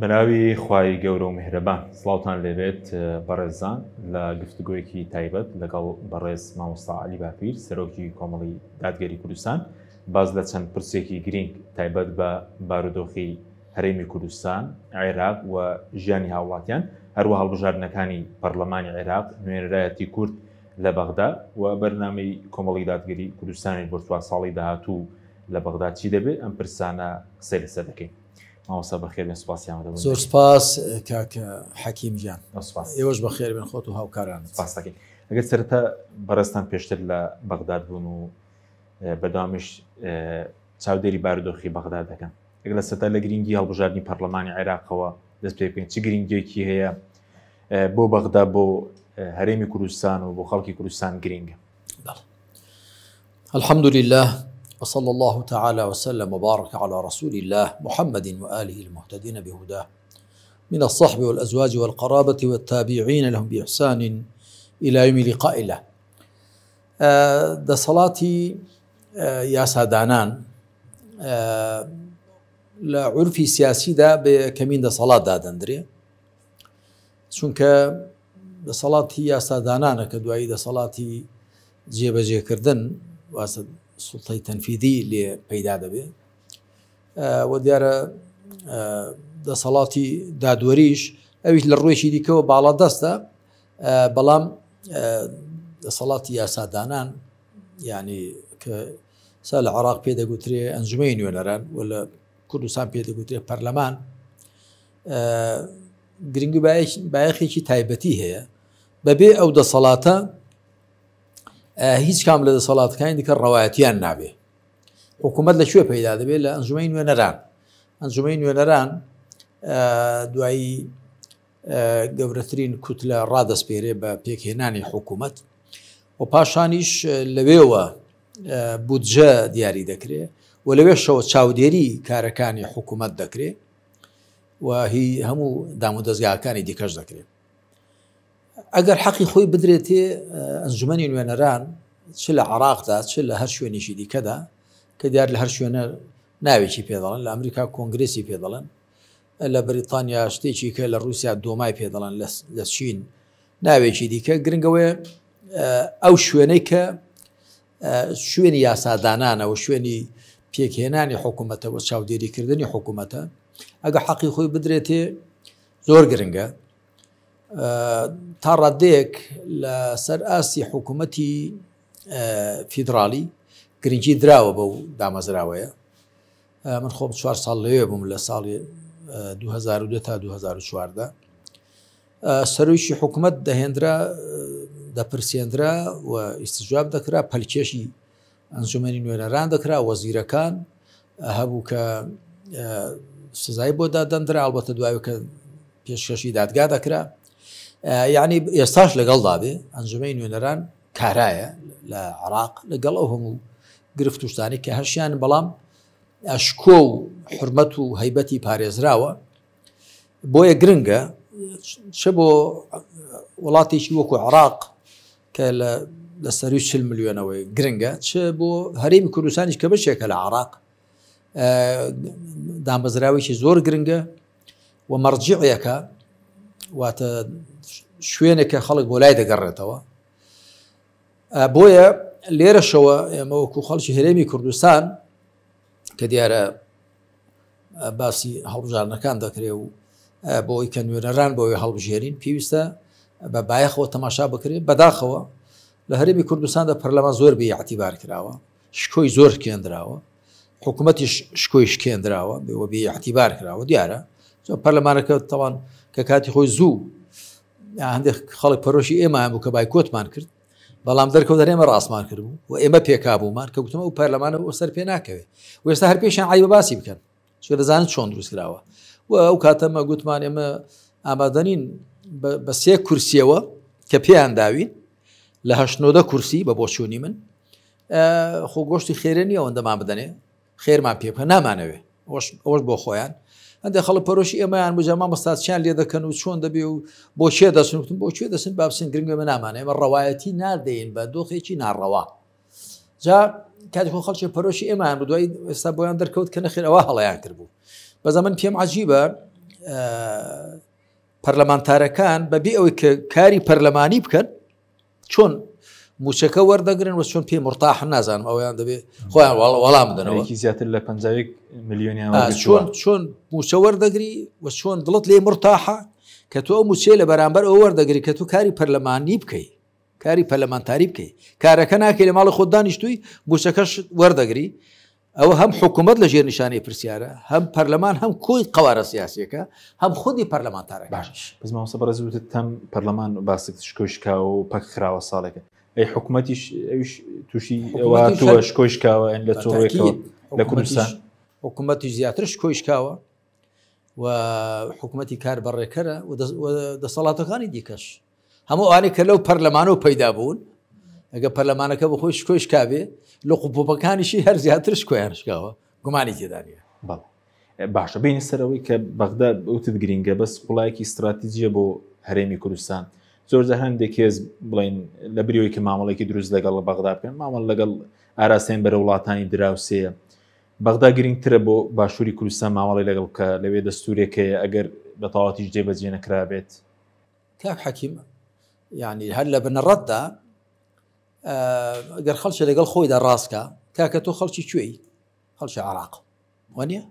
بەناوی خوای گەورە و میهرەبان. سڵاوتان لێبێت بەڕێزان لە گفتوگۆیەکی تایبەت لەگەڵ بەڕێز مامۆستا عەلی باپیر سەرۆکی کۆمەڵی دادگەری کوردستان باس لە چەند پرسێکی گرینگ تایبەت بە بارودۆخی هەرێمی کوردستان، عێراق و ژیانی هاوڵاتیان، هەروە هەڵبژاردنەکانی پەرلەمانی عێراق، نوێنەرایەتی کورد لە بەغدا و بەرنامەی کۆمەڵی دادگەری کوردستانی بۆ چوار ساڵی داهاتوو لە بەغدا چی دەبێت، ئەم پرسانە قسەی لەسەر دەکەین. مامۆستا بەخێر بێن، سوپاسی ئامادەبوون. زۆر سپاس کاک حەکیم گیان. سپاس. ئێوەش بەخێر بێن خۆت و هاوکارانت. سپاس دەکەین. ئەگەر سەرەتا بەڕێزتان پێشتر لە بەغداد بوون و بەدوامیش چاودێری بارودۆخی بەغداد دەکەن، ئەگەر لە سەرەتا لە گرنگی هەڵبژاردنی پەرلەمانی عێراقەوە دەست پێ بکەین، چ گرنگیەکی هەیە بۆ بەغدا، بۆ هەرێمی کوردستان و بۆ خەڵکی کوردستان گرنگە؟ بەڵێ. الحمد لله وصلى الله تعالى وسلم وبارك على رسول الله محمد وآله المهتدين بهداه من الصحب والأزواج والقرابة والتابعين لهم بإحسان إلى يوم لقاء الله. دەسەڵاتی یاسادانان لە عورفی سیاسیدا بە یەکەمین دەسەڵات دادەندرێ، چونکە دەسەڵاتی یاسادانانە کە دوایی دەسەڵاتی جێبەجێکردن واسە سوڵتەی تەنفیدی لێ پەیدا دەبێ. و دیارە دەسەڵاتی دادوەریش ئەویش لە ڕوویەکی دیکەوە باڵادەستە، بەڵام دەسەڵاتی یاسادانان یعنی کە سا لە عراق پێ دەگوترێ ئەنجومەی نوێنەران و لە کوردستان پێ دەگوترێ پەرلەمان، گرنگی بایەخێکی تایبەتی هەیە. بەبێ ئەو دەسەڵاتە هیچ کام لە دەسەڵاتەکانی دیکە ڕەوایەتیان نابێ. حکوومەت لە کوێ پەیدا دەبێت؟ لە ئەنجومەی نوێنەران. ئەنجومەی نوێنەران دوایی گەورەترین کوتلە ڕادەسپێرێ بە پێکهێنانی حکوومەت و پاشانیش لەوێوە بودجە دیاری دەکرێ و لەوێشەوە چاودێری کارەکانی حکوومەت دەکرێ و هی هەموو دامودەزگاکانی دیکەش دەکرێت. ئەگەر حەقی خۆی بدرێتێ ئەنجومەنی نوێنەران چ لە عراقدا چ لە هەر شوێنێکی دیکەدا کە دیار لە هەر شوێنە ناوێکی پێدەڵن، لە ئەمریکا کۆنگرسی پێدەڵن، لە بریتانیا شتێکی کە لە رووسیا دۆمای پێدەڵن، لە چین ناوێکی دیکە. گرنگەوەیە ئەو شوێنەی کە شوێنی یاسادانانەوە، شوێنی پێکهێنانی حکوومەتەوە، چاودێریکردنی حکوومەتە، ئەگە حەقی خۆی بدرێتێ زۆر گرنگە. تا ڕادەیەک لەسەر ئاستی حکوومەتی فیدراڵی گرنگی دراوە بەو دامەزراوەیە. من خۆم 4 ساڵ لەوێ بووم لە ساڵی 2002 تا 2014. سەرۆکی حکوومەت دەهێنرا، دەپرسێنرا و ئیستیجواب دەکرا، پەلکێشی ئەنجومەنی نوێنەران دەکرا، وەزیرەکان هەبوو کە سزای بۆ دادەندرا، ئەڵبەتە دوای کە پێشکەشی دادگا دەکرا. یعنی ئێستاش لەگەڵدا بێ ئەنجومەی نوێنەران کارایە لە عراق لەگەڵ ئەو هەموو گرفت و شتانەی کە هەشیان، بەڵام ئەشکۆ و حرمەت و هەیبەتی پارێزراوە. بۆیە گرنگە چ بۆ وڵاتێکی وەکو عراق کە لە سەروی 40 ملیۆنەوەی گرنگە، چ بۆ هەرێمی کوردستانیش کە بەشێکە لە عراق، دامەزراوێکی زۆر گرنگە و مەرجعێکە، واتە شوێنێکە خەڵک بۆ لای دەگەڕێتەوە. بۆیە لێرەشەوە ئێمە وەکو خەڵکی هەرێمی کوردستان کە دیارە باسی هەڵبژاردنەکان دەکرێ و بۆی کە نوێنەران بۆی هەڵبژێرین پێویستە بە بایەخەوە تەماشا بکرێت. بەداخەوە لە هەرێمی کوردستاندا پەرلەمان زۆر بێ اعتیبار کراوە، شکۆی زۆر شکێندراوە، حکوومەتیش شکۆی شکێندراوە، بێوە بێ اعتیبار کراوە. دیارە پەرلەمانەکە تەوان کە کاتی خۆی زوو هەندێک خەڵک پەرۆشی ئێمە بوو کە بایکۆتمان کرد، بەڵام دەرکەوت هەر ئێمە ڕاستمان کرد بوو و ئێمە پێکابوومان کە گوتم ئەو پەرلەمانە بۆ سەر پێ ناکەوێت و ئێستا هەر پێشیان عیبە باسی بکەن، چونکە دەزانن چۆن دروست کراوە. و ئەو کاتەمە گوتمان ئێمە ئامادەنین بە سێ کورسیەوە کە پێیان داوین لە هەشت نۆدە کورسی بە بۆچوونی من، خۆ گۆشتی خێرە نییە ئەوەندەمان بدەنێ، خێرمان پێ بکەن، نامانەوێ. ئەوەش بۆ خۆیان. هەندێک خەڵک پەرۆشی ئێمەیان بوو، جا مامۆستا چیان لێ دەکەن و چۆن دەبێ و بۆ کێ دەچن؟ وتم بۆ کێ دەچن با بچن، گرنگە ئێمە نامانێ، ئێمە ڕەوایەتی نادەین بە دۆخێکی ناڕەوا. جا کاتێک خۆ خەڵکی پەرۆشی ئێمەیان بوو، دوای ئێستا بۆیان دەرکەوت کە نەخێر ئەوە هەڵەیان کرد بوو. بەزە من پێم عجیبە پەرلەمانتارەکان بەبێ ئەوەی کە کاری پەرلەمانی بکەن چۆن موچەکە وەردەگرن و چۆن پێی مرتاح نازانم ئەویان دەبێ خۆیان وەڵام بدەنەوە زیاتر لە 50 ملیۆنیان چۆن چۆن موچە وەردەگری و چۆن دڵت لێ مرتاحە کە تۆ ئەو موچەیە لە بەرامبەر ئەو وەردەگری کە تۆ کاری پەرلەمانی بکەی کاری پەرلەمانتاری بکەی کارەکە ناکەی لە ماڵی خۆت دانیشتووی موچەکەش وەردەگری ئەوە هەم حکوومەت لە ژێر نیشانەی پرسیارە هەم پەرلەمان هەم کۆی قەوارە سیاسیەکە هەم خودی پەرلەمانتارەکە باش بەس مامۆستا بەڕێز وتت تەم پەرلەمان باسک شکۆی شکاوە و پەک خراوە ساڵێکە ئەی حکوومەتیش ئەویش تووشی ئەوە تووە شکۆی شکاوە ئەن لە چۆڕێکەوە لە کوردستان حکوومەتیش زیاتر شکۆی شکاوە و حکوومەتی کار بەڕێکەرە و دەسەڵاتەکانی دیکەش هەموو ئەوانەی کە لەو پەرلەمانەوە پەیدا بوون ئەگە پەرلەمانەکە بەخۆی شکۆی شکابێ لە قوپۆپەکانیشی هەر زیاتر شکۆیان شکاوە گومانی تێدا نییە. بەڵێ باشە بینە سەرەوەی کە بەغدا وتت گرینگە بەس قوڵایەکی استراتیجیە بۆ هەرێمی کوردستان زۆر جار هەندێک هێز بڵین لە بریەوەی کە مامەڵێکی دروست لەگەڵ بەغدا بکەن مامەڵ لەگەڵ ئاراستەیان بەرە وڵاتانی دراوسێیە بەغدا گرنگترە بۆ باشووری کوردستان مامەڵی لەگەڵ بکە لەوێ دەستورێک هەیە ئەگەر بە تەواوەتیش جێبەجێ نەکرابێت. کاک حەکیم یعنی هەر لە بنەڕەتدا گەر خەڵکی لەگەڵ خۆیدا ڕاستکە کاکە تۆ خەڵکی کوێی خەڵکی عراق وانە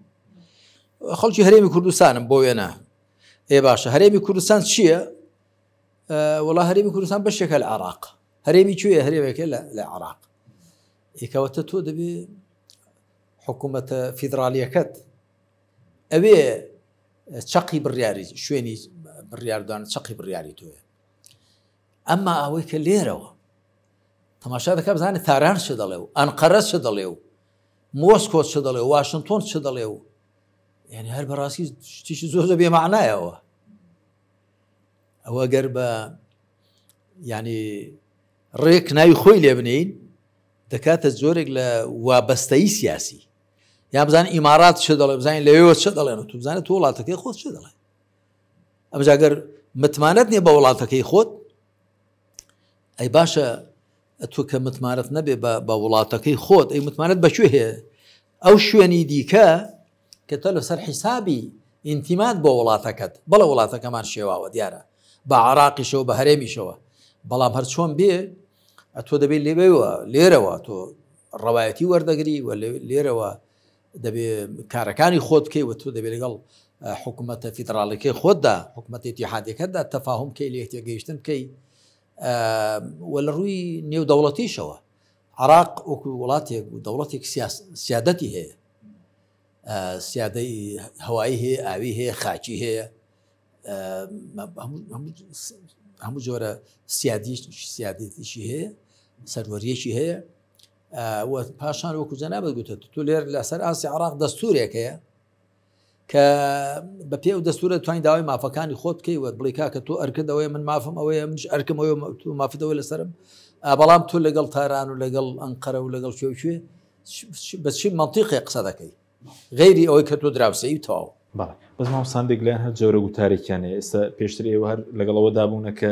خەڵکی هەرێمی کوردستانم بۆ وێنە ئێ باشە هەرێمی کوردستان چییە؟ وڵا هەرێمی کوردستان بەشێکە لە عراق هەرێمی کوێ هەرێمێکە لە عراق ئێکەوەتە تۆ دەبێ حکوومەتە فیدراالیەکەت ئەوێ چەقی بڕیاری شوێنی بڕیاردان چەقی بڕیاری تۆیە ئەمما ئەوەی کە لێرەوە تەماشا دەکە بزانێت تاران چ دەڵێ و ئەنقەرە چ دەڵێ و مۆسکۆ چ دەڵێ و واشنگتۆن چ دەڵێ و یعنی هەر بەڕاستی شتیشی زۆر زۆر بێمەعنایەوە ئەوە گەر بە ینی ڕێک ناوی خۆی لێ بنین دەکاتە جۆرێک لە وابەستەیی سیاسی یا بزانین ئیمارات چ دەڵێ بزانین لەوێوە چ دەڵێن و تو بزانێت تۆ وڵاتەکەی خۆت چ دەڵێ ئەمجا گەر متمانەت نییە بە وڵاتەکەی خۆت ئەی باشە تۆ کە متمانەت نەبێ بە وڵاتەکەی خۆت ئەی متمانەت بەکوێ هەیە ئەو شوێنی دیکە کە تۆ لەسەر حیسابی ئینتیمات بۆ وڵاتەکەت بەڵێ وڵاتەکەمان شێواوە دیارە بە عراقیشەوە بە هەرێمیشەوە بەڵام هەر چۆن بێ ئەتۆ دەبێت لێوە لێرەوە تۆ ڕەوایەتی وەردەگری و لێرەوە دەبێ کارەکانی خۆت بکەی و تۆ دەبێت لەگەڵ حکوومەتە فیدراڵەکەی خۆتدا حکوومەتی ئیتیحادیەکەتدا تەفاهم بکەی لێک تێگەیشتن بکەی و لە ڕووی نێودەوڵەتیشەوە عراق وەکو وڵاتێک و دەوڵەتێک سیادەتی هەیە سیادەی هەوایی هەیە ئاوی هەیە خاکی هەیە هەموو جۆرە سیادی سیادێتیشی هەیە سەروەریەکی هەیە و پاشان وەکو جەنابت گوتت تۆ لێر لەسەر ئاستی عراق دەستورێک هەیە کە بە پێ و دەستورە توانین داوای مافەکانی خۆت بکەی وە بڵی کاکە تۆ ئەرکت ئەوەیە من مافم ئەوەیە منش ئەرکم ئەوەیە تۆ مافت ئەوەیە لەسەرم بەڵام تۆ لەگەڵ تاران و لەگەڵ ئەنقەرە و لەگەڵ کوێ کوێ بە چی مەنتیقێ قسە دەکەی غەیری ئەوەی کە تۆ دراوسێی و تەواو. بەڵێ بەس مامۆستا هەندێک لایەن هەر جۆرە گوتارێکیان هەیە ئێستا پێشتر ئێوە هەر لەگەڵ ئەوەدا بوونە کە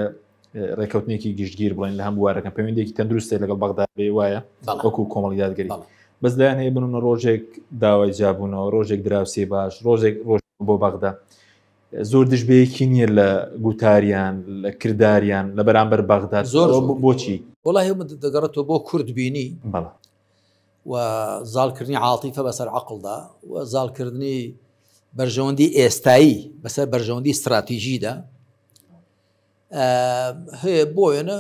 ڕێککەوتنێکی گشتگیر بڵێن لە هەموو بوارەکان پەیوەندێکی تەندروستێ لەگەڵ بەغدا بێ وایە وەکو کۆمەڵی دادگەری بەس لایەن هەیە بنونە ڕۆژێک داوای جیابوونەوە ڕۆژێک دراوسێ باش ڕۆژێک ڕۆژ بۆ بەغدا زۆر دژ بەیەکی نییە لە گوتاریان لە کرداریان لە بەرامبەر بەغدا زۆر بۆچی وڵی دەگەڕێتەوە بۆ کورد بینی بەڵێ و زاڵکردنی عاتیفە بەسەر عەقڵدا و زاڵکردنی بەرژەوەندی ئێستایی بەسەر بەرژەوەندی استراتیژیدا هەیە بۆ وێنە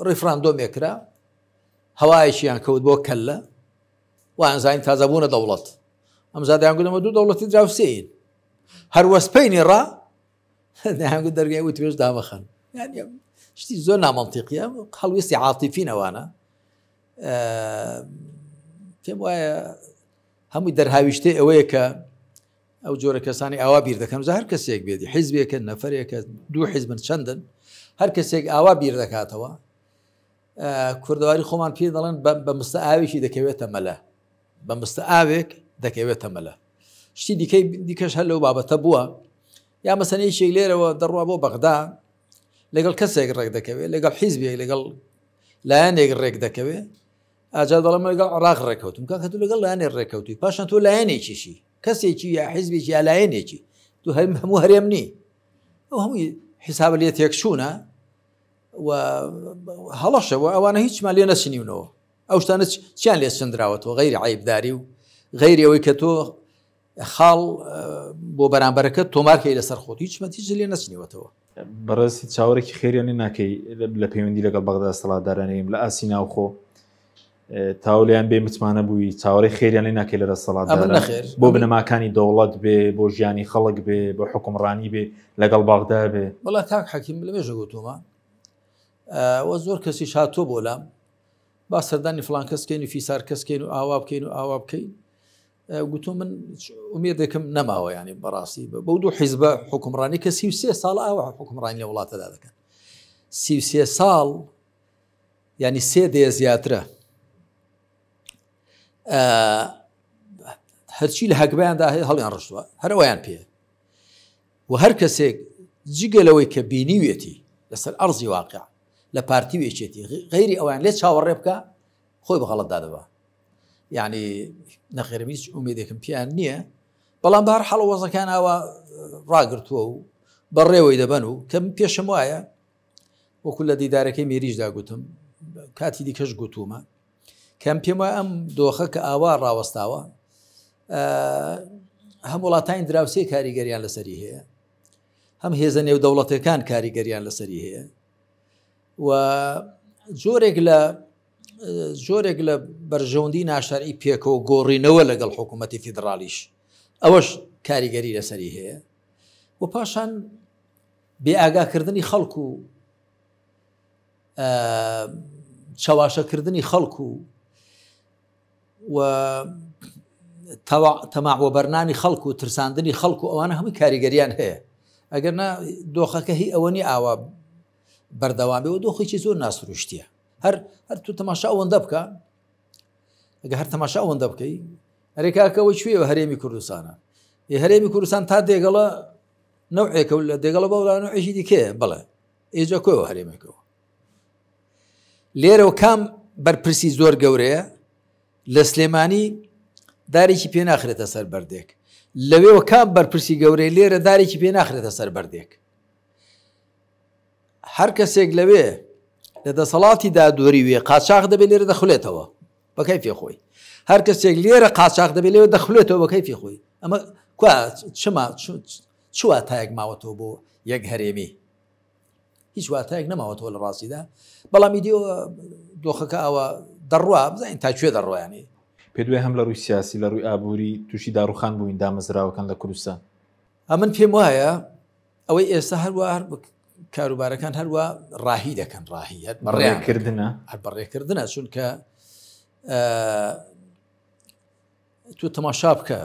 ڕیفراندۆمێک کرا هەوایەکیان کەوت بۆ کەلە وان زانین تازە بوونە دەوڵەت ئەم زادیان گوتەمە دوو دەوڵەتی دراوسێین هەر وەسپینی ڕا دەیانگوت دەرگای وتوێژ دامەخەن یعنی شتی زۆر نامەنتیقیە هەڵوێستی عاتیفین ئەوانە پێم وایە هەمووی دەرهاویشتەی ئەوەیە کە ئەو جۆرە کەسانی ئاوا بیر دەکەن هەر کەسێک بێتی حیزبێکە نەفرێکە دوو حیزبن چەندن هەر کەسێک ئاوا بیر دەکاتەوە کوردەواری خۆمان پێ دەڵێن بە مستە ئاوێکی دەکەوێتە مەلە بە مستە ئاوێک دەکەوێتە مەلە شتی دیکەی دیکەش هەر لەو بابەتە بووە یا مەسەنەیەکی لێرەوە دەڕوا بۆ بەغدا لەگەڵ کەسێک ڕێک دەکەوێت لەگەڵ حیزبێک لەگەڵ لایەنێک ڕێک دەکەوێ ئاجا دەڵێم لەگەڵ عراق ڕێکەوتم کاکە تۆ لەگەڵ لایەنێک ڕێکەوتوی پاشان تۆ لایەنێکیشی کەسێکی یا حیزبێکی یا لایەنێکی تو هەموو هەرێم نی ئەو هەمووی حیسابە لێ تێکچوونە و هەڵەشە و ئەوانە هیچمان لێ نەچنیونەوە ئەو شتانە چیان لێ چندراوەتەوە غەیری عیبداری و غەیری ئەوەی کە تۆ خاڵ بۆ بەرامبەرەکە تۆمارکەی لەسەر خۆت هیچ هیچ لێ نەچنیوەتەوە. بەڕێز هیچ چاوەڕێکی خێریان لێ ناکەی لە پەیوەندی لەگەڵ بەغدا دەسەڵاتدارانەیم لە ئاسی ناوخۆ تاولیان بێ متمانە بووی چاوەڕێی خێریان لێ ناکەی لە دەسەڵاتداران نەخێر بۆ بنەماکانی دەوڵەت بێ بۆ ژیانی خەڵک بێ بۆ حکومڕانی بێ لەگەڵ بەغدا بێ وەڵا کاک حەکیم لە مێژە گوتومە وە زۆر کەسیش هاتووە بۆ لام با سەردانی فڵان کەس کەین و فیسار کەس کەین و ئاوا بکەین و ئاوا بکەین گوتۆ من ئومێدێکم نەماوە ینی بەڕاستی بەو دوو حیزبە حکومڕانی کە 33 ساڵ ئاوا حکومڕانی لە وڵاتەدا دەکەن 33 ساڵ ینی سێ دێ زیاترە هەرچی لە هەگبیاندا هەیە هەڵیان ڕشتووە هەرەوەیان پێ و هەر کەسێک جگە لەوەی کە بینیوێتی لەسەر ئەرزی واقع لە پارتی و یەکێتی غەیری ئەویان لێ چاوەڕێ بکە خۆی بە غەڵەت دادەبا یعنی نەخێرم هیچ ئومێدێکم پیان نییە بەڵام بە هەر حاڵ وەزەکان ئاوا ڕاگرتووە و بەڕێوەی دەبەن و کە من پێشم وایە وەکو لە دیدارەکەی مێریشدا گوتم کاتی دیکەش گوتومە کەم پێم وایە ئەم دۆخە کە ئاوا ڕاوەستاوە هەم وڵاتانی دراوسێ کاریگەریان لەسەری هەیە هەم هێزە نێودەوڵەتەکان کاریگەریان لەسەری هەیە و جۆرێک لە جۆرێک لە بەرژەوەندی ناشەرعی پێکەوە گۆڕینەوە لەگەڵ حکوومەتی فیدراالیش ئەوەش کاریگەری لەسەری هەیە و پاشان بێئاگاکردنی خەڵک و چەواشەکردنی خەڵک و و تەماع وەبەرنانی خەڵک و ترساندنی خەڵک و ئەوانە هەمووی کاریگەریان هەیە ئەگەر نا دۆخەکە هی ئەوە نی ئاوا بەردەوام بێ و دۆخێکی زۆر ناسروشتیە هەر هەر تو تەماشا ئەوەندە بکە ئەگە هەر تەماشا ئەوەندە بکەی ئەرێ کاکەەوە کوێ هەرێمی کوردستانە هەرێمی کوردستان تا دێگەڵە نەوعێکە و لە دێگەڵە بەولا نەوعێکی دیکەیە بڵێ ئێجا کۆیەوە هەرێمێکەوە لێرەوە کام بەرپرسی زۆر گەورەیە لە سلێمانی دارێکی پێ ناخرێتە سەر بەردێک لەوێەوە کام بەرپرسی گەورەی لێرە دارێکی پێ ناخرێتە سەر بەردێک هەر کەسێک لەوێ لە دەسەڵاتی دادوەری وێ قاچاخ دەبێت لێرە دەخولێتەوە بە کەیفی خۆی هەر کەسێک لێرە قاچاخ دەبێت لێوە دەخولێتەوە بە کەیفی خۆی ئەمە کوا چما چ واتایەک ماوەتەوە بۆ یەک هەرێمی هیچ واتایەک نەماوەتەوە لە ڕاستیدا بەڵام ئیدی دۆخەکە ئەوە دەڕوا بزانین تا کوێ دەڕۆیانی پێ دوای هەم لە ڕووی سیاسی لە ڕووی ئابووری تووشی داڕوخان بووین دامەزراوەکان لە کوردستان ئەمن پێم وایە ئەوەی ئێستا هەروە هەر کاروبارەکان هەروە ڕاهی دەکەن ڕاهی هەر بەڕێکردنە هەر بەڕێکردنە چونکە تۆ تەماشا بکە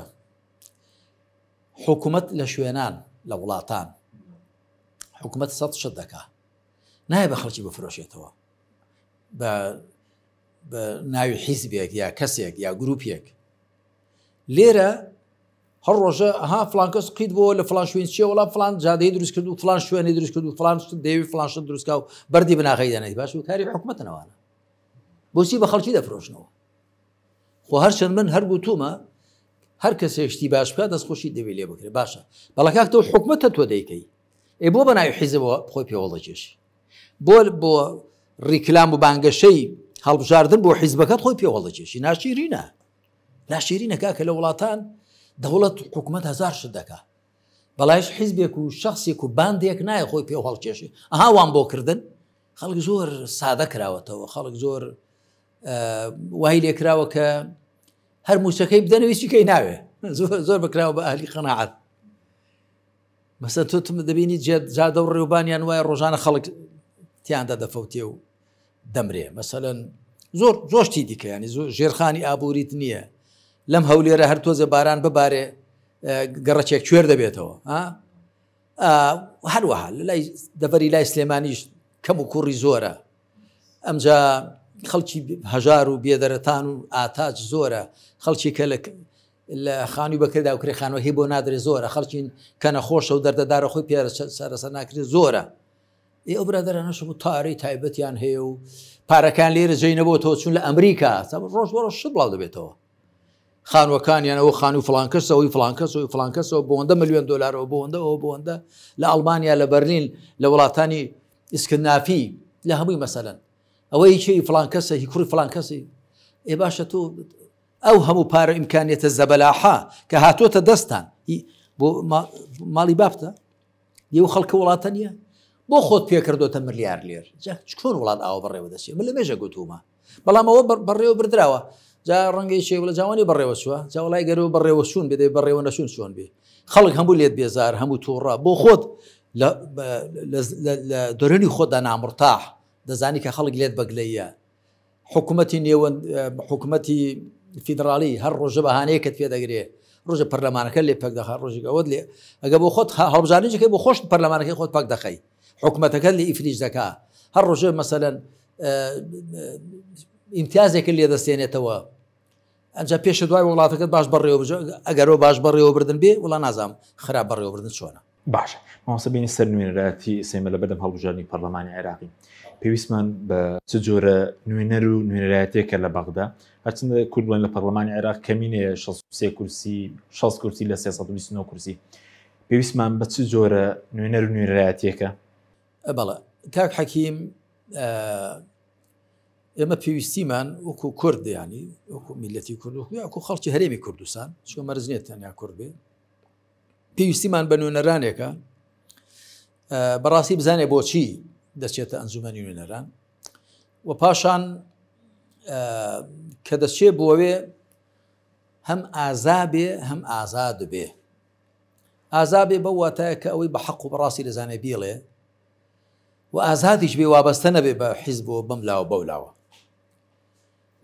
حکوومەت لە شوێنان لە وڵاتان حکوومەت سە شت دەکا نایە بە خەڵکی بفرۆشێتەوە بە ناوی حیزبێک یا کەسێک یا گروپێک لێرە هەر ڕۆژە ها فلان کەس قیت بۆ لە فلان شوێن چیە وڵام فلان جادەی دروست کرد و فلان شوێنی دروست کرد و فلان دەیەوی فلان شت دروستکا و بەردی بناغەی دانێت باش و کاری حکومەتنەوانە بۆچی بە خەڵکی دەفرۆشنەوە خۆ هەرچەند من هەر گوتومە هەر کەسێک شتی باش بکات دەستخۆشی دەبێ لێ بکرێ باشە بەڵا کاک تۆ حکومەتە تۆ دەیکەی ئێ بۆ بەناوی حیزبەوە خۆی پێوەڵدەکێشی بۆ بۆ ڕیکلام و بانگەشەی هەڵبژاردن بۆ حیزبەکەت خۆی پێوەڵدەکێشی ناشیرینە ناشیرینە کاکە لە وڵاتان دەوڵەت حکوومەت هزار شت دەکا بەڵایش حیزبێک و شخصێک و باندێک نایە خۆی پێ هەڵکێشی ئەها وان بۆ کردن خەڵک زۆر سادە کراوەتەوە خەڵک زۆر وای لێکراوە کە هەر موچەکەی بدەنەوە هیچی ناوێ زۆر بکراوە بە ئەهلی قەناعەت مەسە تۆ دەبینی جادە و ڕێوبانیان وایە ڕۆژانە خەڵک تیاندا دەفەوتێ و دەمرێ مەسەەن زۆر زۆشتی دیکە ینی زۆر ژێرخانی ئابووریت نییە لەم هەولێرە هەر تۆزە باران ببارێ گەڕەکێک کوێر دەبێتەوە هەروەها لە لای دەڤەری لای سلێمانیش کەم و کوڕی زۆرە ئەمجا خەڵکی هەژار و بێدەرەتان و ئاتاج زۆرە خەڵکی کە لە لە خانووی بەکرێدا و کرێ خانووەکەی بۆ نادرێ زۆرە خەڵکی کە نەخۆشە و دەردەدارە خۆی پێ چارەسەر ناکرێت زۆرە ئێ ئەو برادەرانەش بوو تارەی تایبەتیان هەیە و پارەکان لێرە جێی نەبۆتەوە چون لە ئەمریکا ڕۆژ بۆ ڕۆژ شت بڵاو دەبێتەوە. خانووەکانیان ئەوە خانوو فڵان کەسە ئەوی فڵان کەس ئەوی فڵان کەسەوە بۆ ملیۆن دلارەوە بۆ ئەوەندە ئەوە بۆ ئەوەندە لە ئەڵمانیا لە بەرلین لە وڵاتانی ئیسکندنافی لە هەمووی مەسەلەن ئەوەی چی فڵان کەسە هی کوڕی فڵان کەسی ئێ باشە تۆ ئەو هەموو پارە ئیمکانیەتە زەبەلاحە کە هاتۆتە دەستان بۆ ماڵی بابتە یو خەڵکە وڵاتە نییە بۆ خۆت پێکردۆتە ملیار لێر چۆن وڵات ئاوە بەڕێوە دەچێت من لە مێژە گوتومە بەڵام ئەوە بەڕێوە بردراوە جا ڕەنگەی شێ لە جوانی بەڕێوە چووە جا وڵای گەرەوە بەڕێوە چوون بێ بەڕێوە نەچوون چۆن بێ خەڵک هەموو لێت بێزار هەموو تووڕە بۆ خۆت لە دەرونی خۆتدا نامرتاح دەزانی کە خەڵک لێت بەگلەیە حکوومەتی نێوەند حکوومەتی فیدراڵی هەر ڕۆژە بەهانەیەکت پێ دەگرێ ڕۆژە پەرلەمانەکە لێ پەک دەخا ڕۆژێک ئەوەت لێ ئەگە بۆ خۆت هەڵبژاردنێکەکەی بۆ خۆشت پەرلەمانەکەی خۆت پەک دەخەی حکوومەتەکە لێ ئیفلیج دەکا هەر ڕۆژە مەسەلەن ئیمتیازێکت لێ دەستێنێتەوە ئەنجا پێشە دوای وڵاتەکەت باش بەڕێوە ئەگەرەوە باش بەڕێوەبردن بێ وڵا نازانم خراپ بەڕێوەبردن چۆنە. باشە مامۆستا بینی سەر نوێنەرایەتی ئێمە لە بەردەم هەڵبژاردنی پەرلەمانی عێراقی پێویستمان بە چ جۆرە نوێنەر و نوێنەرایەتێکە لە بەغدا؟ هەرچەندە کورد بڵێن لە پەرلەمانی عێراق کەمینەیە 63 کورسی 60 کورسی لە 329 کورسی پێویستمان بە چ جۆرە نوێنەر و نوێنەرایەتێکە؟ بەڵێ کاک حەکیم ئێمە پێویستیمان وەکو کورد ینی وەکو میلەتی کورد وەکو یاکو خەڵکی هەرێمی کوردستان چکە مەرج نییە تەنیا کورد بێ پێویستیمان بە نوێنەرانێکە بەڕاستی بزانێ بۆچی دەچێتە ئەنجومەنی نوێنەران و پاشان کە دەچێ بۆوێ هەم ئازا بێ هەم ئازاد بێ ئازا بێ بەو واتایە کە ئەوەی بە حەق و بەڕاستی دەزانێ بیڵێ و ئازادیش بێ وابەستە نەبێ بە حیزب و بەم لاوە بەو لاوە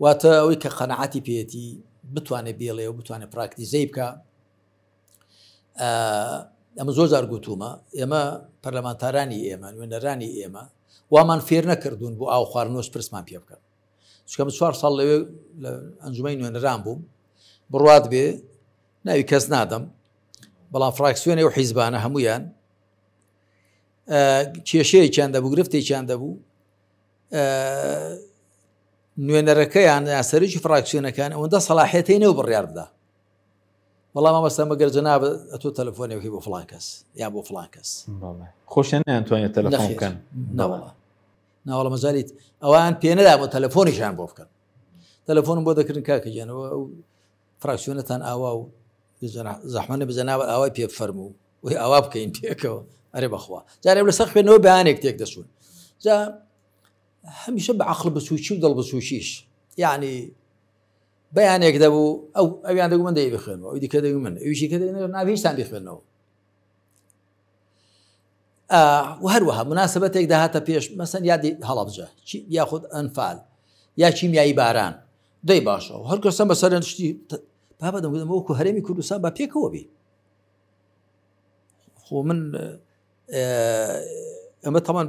واتە ئەوەی کە قەنەعاتی پێیەتی بتوانێت بێڵێ و بتوانێت پراکتیزەی بکە ئەمە زۆر جار گوتومە ئێمە پەرلەمانتارانی ئێمە نوێنەرانی ئێمە وامان فێر نەکردوون بۆ ئاو خواردنەوەش پرسمان پێ بکەن چونکە من چوار ساڵ لەوێ لە ئەنجومەی نوێنەران بووم بڕوات بێ ناوی کەس نادەم بەڵام فراکسیۆنی و حیزبانە هەمویان کێشەیەکیان دەبوو گرفتێکیان دەبوو نوێنەرەکەیان سەرکی فراکسیۆنەکان ئەوەندە سەلاحێتی نێو بڕیار بدا وەڵا مامۆستا مەگەر جەنابت ئەتۆ تەلەفۆنێکی بۆ فڵان کەس یا بۆ فڵان کەس خۆشیان نەیانتوانێت تەلەفۆن بکەن نەوەڵا ناوەڵە مەجالیت ئەوان پێ نەدا بۆ تەلەفۆنیشیان بۆ بکەن تەلەفۆنم بۆ دەکردن کاکە گیانەوە ئەو فراکسیۆنەتان ئاوا و زەحمە نەبێ جەنابت ئاوای پێ بفەرموو وی ئاوا بکەین پێکەوە ئەرێ بەخوا جارێ لەسەر خوێندنەوە بەیانێک تێک دەچوون جا هەمیشە بە عەقڵ بچووکی و دڵ بچووکیش یعنی بەیانێک دەبوو ئەو ئەویان دەگو من دەی بخوێنەوە ئەوی دیکە دەگو من ئەویشی کە دەگو نابێ هیچتان بیخوێنەوە و هەروەها مناسبەتێک داهاتە پێش مەسەن یادی هەڵەبجە یاخود ئەنفال یا کیمیایی باران دەی باشە و هەر کەسە بەسەرەن شتی بابە دەم وەکو هەرێمی کوردستان با پێکەوە بی خۆ من ئەمە تەمان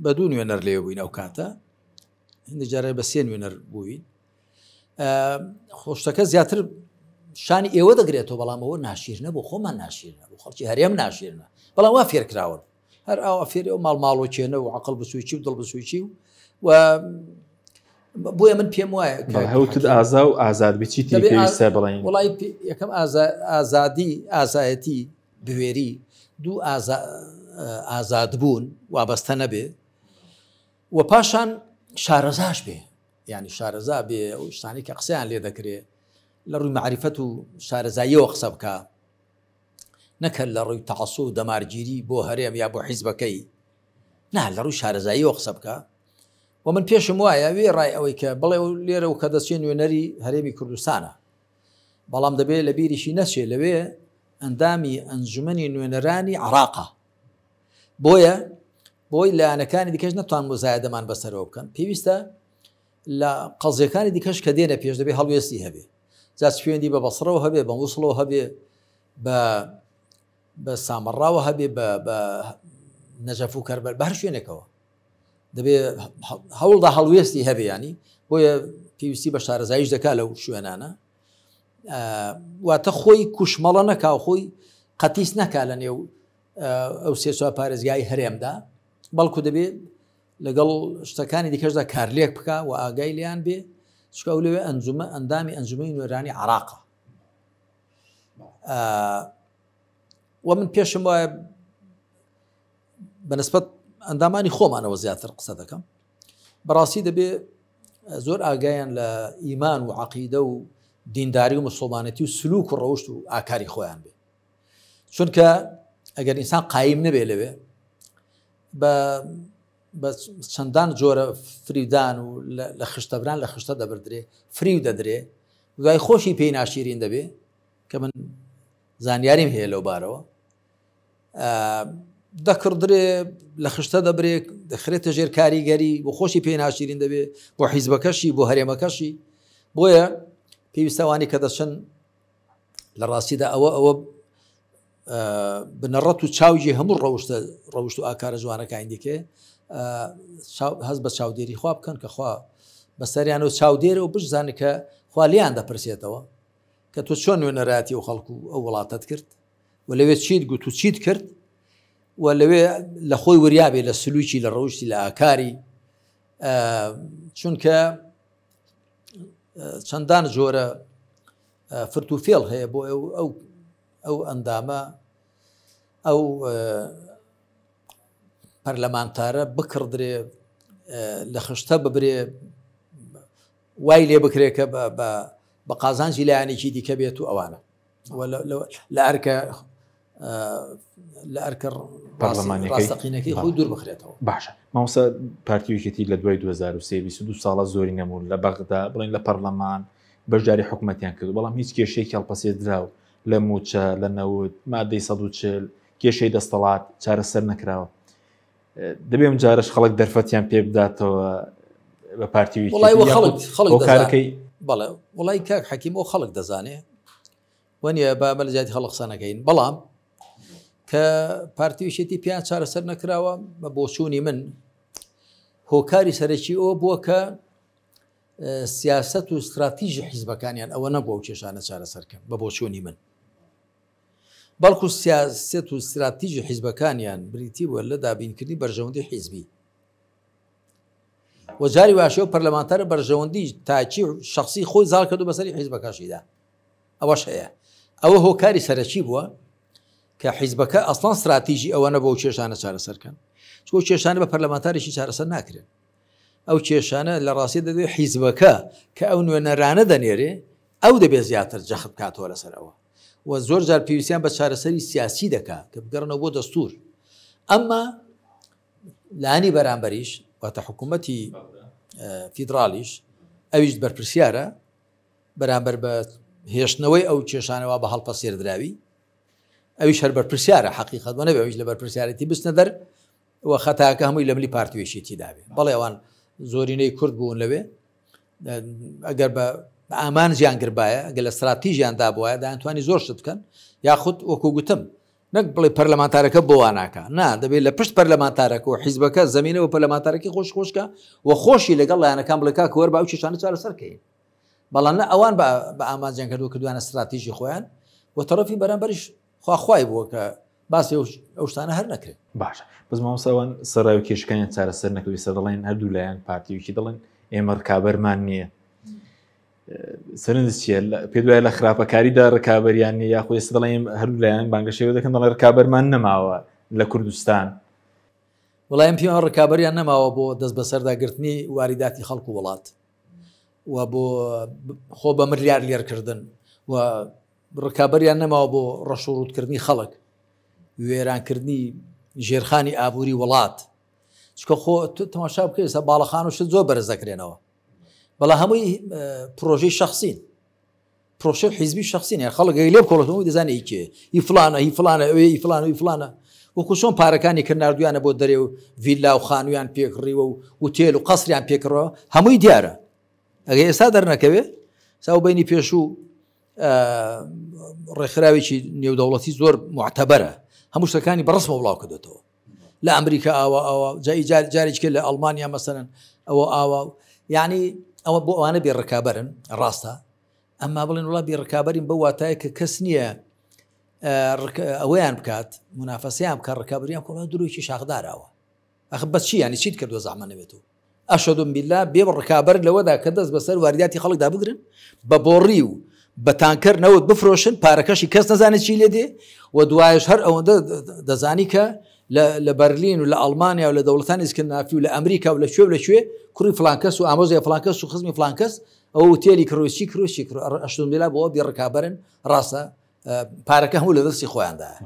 بە دوو نوێنەر لێ بووین ئەو کاتە هەندێک جارە بە سێ نوێنەر بووین خۆشتەکە زیاتر شانی ئێوە دەگرێتەوە بەڵام ئەوە ناشیر نەبوو خۆمان ناشیر نەبوو خەڵکی هەرێم ناشیرنە بەڵام وا فێرکراون هەر ئاوا فێری ئەو ماڵ ماڵۆکێنە و عقل بسوچی و دڵ بسوچی و و بۆیە من پێم وایە هەوتت ئازا و ئازاد بچی پێویستە بڵێن وڵی یەکەم ئازادی ئازایەتی بوێری دوو ئازادبوون وابەستە نەبێ و پاشان شارەزاش بێ یانی شارەزا بێ ئەو شتانەی کە قسەیان لێ دەکرێ لە ڕووی مەعریفەت و شارەزاییەوە قسە بکا نەکەر لە ڕووی تەعەسوب و دەمارگیری بۆ هەرێم یا بۆ حیزبەکەی نا لە ڕووی شارەزاییەوە قسە بکا و من پێشم وایە وێ ڕای ئەوەی کە بڵێ و لێرە و کە دەچێ نوێنەری هەرێمی کوردستانە بەڵام دەبێ لە بیریشی نەچێ لەوێ ئەندامی ئەنجومەنی نوێنەرانی عراقە بۆیە بۆی لایەنەکانی دیکەش نەتوان مزایدەمان بەسەرەوە بکەن پێویستە لە قەزیەکانی دیکەش کە دێنە پێش دەبێ هەڵوێستی هەبێ جا چ پەیوەندی بە بەسڕەوە هەبێ بە مووسڵەوە هەبێ بە بە سامەڕاوە هەبێ بە بە نەجەف و کەربەل بە هەر شوێنێکەوە دەبێ هەوڵدا هەڵوێستی هەبێ ینی بۆیە پێویستی بە شارەزاییش دەکا لەو شوێنانە واتە خۆی کوشمەڵە نەکا و خۆی قەتیس نەکا لە نێو ئەو سێ چوار پارێزگای هەرێمدا بەڵکو دەبێت لەگەڵ شتەکانی دیکەشدا کارلێک بکە و ئاگای لیان بێ چکە ئەو لەوێ ئەنجومە ئەندامی ئەنجومەی نوێرانی عراقە. و من پێشم وایە بەنسبەت ئەندامانی خۆمانەوە زیاتر قسە دەکەم بەڕاستی دەبێ زۆر ئاگایان لە ئیمان و عقیدە و دینداری و مسلمانەتی و سلوک و ڕەوشت و ئاکاری خۆیان بێ چونکە ئەگەر ئینسان قایم نەبێ لەوێ بە بە چەندان جۆرە فریودان و لە خشتەبران لە خشتە دەبدرێ فریو دەدرێ دوای خۆشی پێی ناشیرین دەبێ کە من زانیاریم هەیە لەو بارەوە دەکڕدرێ لە خشتە دەبرێ دەخرێتە ژێر کاریگەری بۆ خۆشی پێی ناشیرین دەبێ بۆ حیزبەکەشی بۆ هەرێمەکەشی بۆیە پێویستەوانی کە دەچن لە ڕاستیدا ئەوە ئەوە بنەڕەت و چاوگی هەموو ڕەوشتە ڕەوشت و ئاکارە جوانەکانی دیکە هەست بە چاودێری خوا بکەن کە خوا بەسەریان و چاودێرە و بشزانن کە خوا لیان دەپرسێتەوە کە تۆ چۆن نوێنەرایەتی و خەڵک و ئەو وڵاتت کرد و لەوێ چیت گوت و چیت کرد و لەوێ لە خۆی وریابێ لە سلوکی لە ڕەوشی لە ئاکاری چونکە چەندان جۆرە فرت و فێڵ هەیە بۆ ئەو ئەو ئەو ئەندامە ئەو پەرلەمانتارە بکڕدرێ لە خشتە ببرێ وای لێ بکرێ کە بە قازانجی لایەنێکی دیکە بێت و ئەوانە لە ئەرکە لە ئەرکە ڕاستەقینەکەی خۆی دوور بخرێتەوە. باشە مامۆستا پارتی و یەکێتی لە دوای 2023 22 ساڵە زۆری نەبوون لە بەغدا بڵێن لە پەرلەمان بەشداری حکوومەتیان کرد بەڵام هیچ کێشەیەکی هەڵپەسێردراو لە موچە لە نەوت مادەی 140 کێشەی دەستەڵات چارەسەر نەکراوە دەبێ ئەم جارش خەڵک دەرفەتیان پێ بداتەوە بە پارتی و وڵی خەڵک خەڵک کارەکەی بەڵێ وڵی کاک حەکیم ئەو خەڵک دەزانێ وەنیە با بە لە جیاتی خەڵک قسە نەکەین بەڵام کە پارتی و یەکێتی پێیان چارەسەر نەکراوە بە بۆچوونی من هۆکاری سەرەکی ئەوە بووە کە سیاست و استراتیژی حیزبەکانیان ئەوە نەبووە و کێشانە چارەسەرکەن بە بۆچوونی من بەڵکو سیاست و استراتیژی حیزبەکانیان بریتی بووە لە دابینکردنی بەرژەوەندی حیزبی و جاری واشە و پەرلەمانتارە بەرژەوەندی تاکی و شخصی خۆی زاڵ کردو بەسەری حیزبەکەشیدا ئەوەش هەیە ئەوە هۆکاری سەرەکی بووە کە حیزبەکە ئەسڵان استراتیژی ئەوە نەبوو و کێشانە چارەسەرکەن چۆ کێشانە بە پەرلەمانتارێکی چارەسەر ناکرێن ئەو کێشانە لە ڕاستی دەبێت حیزبەکە کە ئەو نوێنەرانە دەنێرێ ئەو دەبێت زیاتر جەخت بکاتەوە لەسەر ئەوە و زۆر جار پێویستیان بە چارەسەری سیاسی دەکات کە بگەڕنەوە بۆ دەستور ئەمما لانی بەرامبەریش واتە حکوومەتی فیدراڵیش ئەویش بەرپرسیارە بەرامبەر بە هێشتنەوەی ئەو کێشانەوە بە هەڵپەسێردراوی ئەویش هەر بەرپرسیارە حەقیقەت وە نەبێ ئەویش لە بەرپرسیارەتی بچنە دەر و خەتاکە هەمووی لە ملی پارتی و یەکێتی دابێ بەڵێ ئەوان زۆرینەی کورد بوون لەوێ ئەگەر بە ئامانجیان گربایە ئەگەر لە استراتیژیان دابواە دەیانتوانی زۆر شت بکەن یاخود وەکو گوتم نەک بڵێ پەرلەمانتارەکە بۆ وا ناکا نا دەبێت لە پشت پەرلەمانتارەکە و حیزبەکە زمینە و پەرلەمانتارەکەی خۆش خۆشکە و خۆشی لەگەڵ لایەنەکان بڵێ کاکە وەر با ئەو کێشانە چارەسەر کەین بەڵام نە ئەوان بە ئامانجیان کردو کردوانە استراتیژی خۆیان و تەڕەفی بەرامبەریش خوا خوای بووە کە باسی ئەو شتانە هەر نەکرێت. باشە بەس مامۆستا ئەوان سەرای و کێشەکانیان چارەسەر نەکرد ئێستا دەڵێن هەردوو لایەن پارتی و یەکی دەڵێن ئێمە ڕکابەرمان نییە سەرنج چییە پێ دوای لە خراپەکاریدا ڕکابەریان نیە یاخۆ ئێستا دەڵێن هەردوو لایەن بانگەشەوە دەکەن دەڵێن ڕکابەرمان نەماوە لە کوردستان. وڵای ئەم پێیان ڕکابەریان نەماوە بۆ دەست بەسەرداگرتنی واریداتی خەڵک و وڵات و بۆ خۆ بە ملیار لێرکردن و ڕکابەریان نەماوە بۆ ڕەش و ڕووتکردنی خەڵک وێرانکردنی ژێرخانی ئابووری وڵات چکە خۆ تەماشا بکەیت سە باڵەخان و شت زۆر بەرز دەکرێنەوە بەڵام هەمووی پرۆژەی شخصین پرۆژەی حیزبی شخصین خەڵک لێ بکۆڵێتەوە دەزانێت ئی کێ ئی فلانە هی فلانە ئەوێ ئی فلانە ئی فلانە وەکو چۆن پارەکانی کە ناردویانە بۆ دەرێ و ڤیلا و خانویان پێکڕیوە و وتێل و قەسریان پێکڕەوە هەمووی دیارە ئەگەر ئێستا دەرنەکەوێ ساو بینی پێشوو ڕێکخراوێکی نێودەوڵەتی زۆر معتەبەرە هەموو شتەکانی بەڕسمە بڵاو کردێتەوە لە ئەمریکا ئاوا ئاوا جای جارێککە لە ئەڵمانیا مەسەرەن ئەوە ئاوا یعنی ئەوە بۆ ئەوانە بێ ڕکابەرن ڕاستە ئەمما بڵێن وڵا بێ ڕکابەرین بە واتایە کە کەس نییە ئەوەیان بکات منافەسیان بکە ڕکابریان کۆڵا درۆیکی شاخداراوە ئەخ بە چی یانی چیت کردووە زەحمە نەبێت و ئەشهد باللە بێ ڕکابەر لەوەدا کە دەست بەسەر وارداتی خەڵکدا بگرن بە بۆڕی و بە تانکەر نەوت بفرۆشن پارەکەشی کەس نەزانێت چی لێ دێ و دوایش هەر ئەوەندە دەزانی کە لە بەرلین و لە ئەڵمانیا و لە دەوڵەتانی ئیسکندنافی و لە ئەمریکا و لە کوێ و لە کوێ کوڕی فلانکەس و ئامۆزای فلانکەس و خزمی فلانکەس ئەو وتێلی کڕی چی کڕی چی کڕی ئەشتومبیلا بۆ بێ ڕکابەرن ڕاستە پارەکە هەموو لە دەستی خۆیاندایە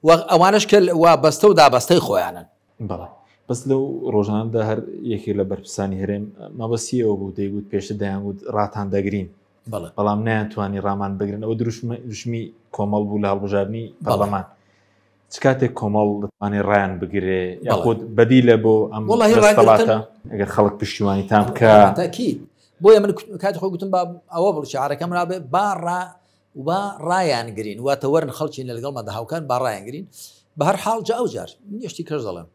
و ئەوانش کە وا بەستە و دابەستەی خۆیانن. بەڵێ بەس لەو ڕۆژانەدا هەر یەکێک لە بەرپرسانی هەرێم مەبەستی ئەوە بوو دەیگوت پێشتر دەیانگوت ڕاتان دەگرین بەڵام نەیانتوانی ڕامان بگرن ئەوە دروشمی کۆمەڵ بوو لە هەڵبژاردنی پەرلەمان چ کاتێک کۆمەڵ دەتوانێت ڕایان بگرێ یاخود بەدیلە بۆ ئەم دەسەڵاتە ئەگەر خەڵک پشتیوانیتان بکە تاکید بۆیە من کاتی خۆی گوتم با ئەوە بڵ شعارەکەم رابێ با ڕا و ڕایان گرین واتە وەرن خەڵکی لەگەڵمەدا هاوکان با ڕایان گرین بە هەر حاڵ جا ئەو جار من یشتی کەش دەڵێم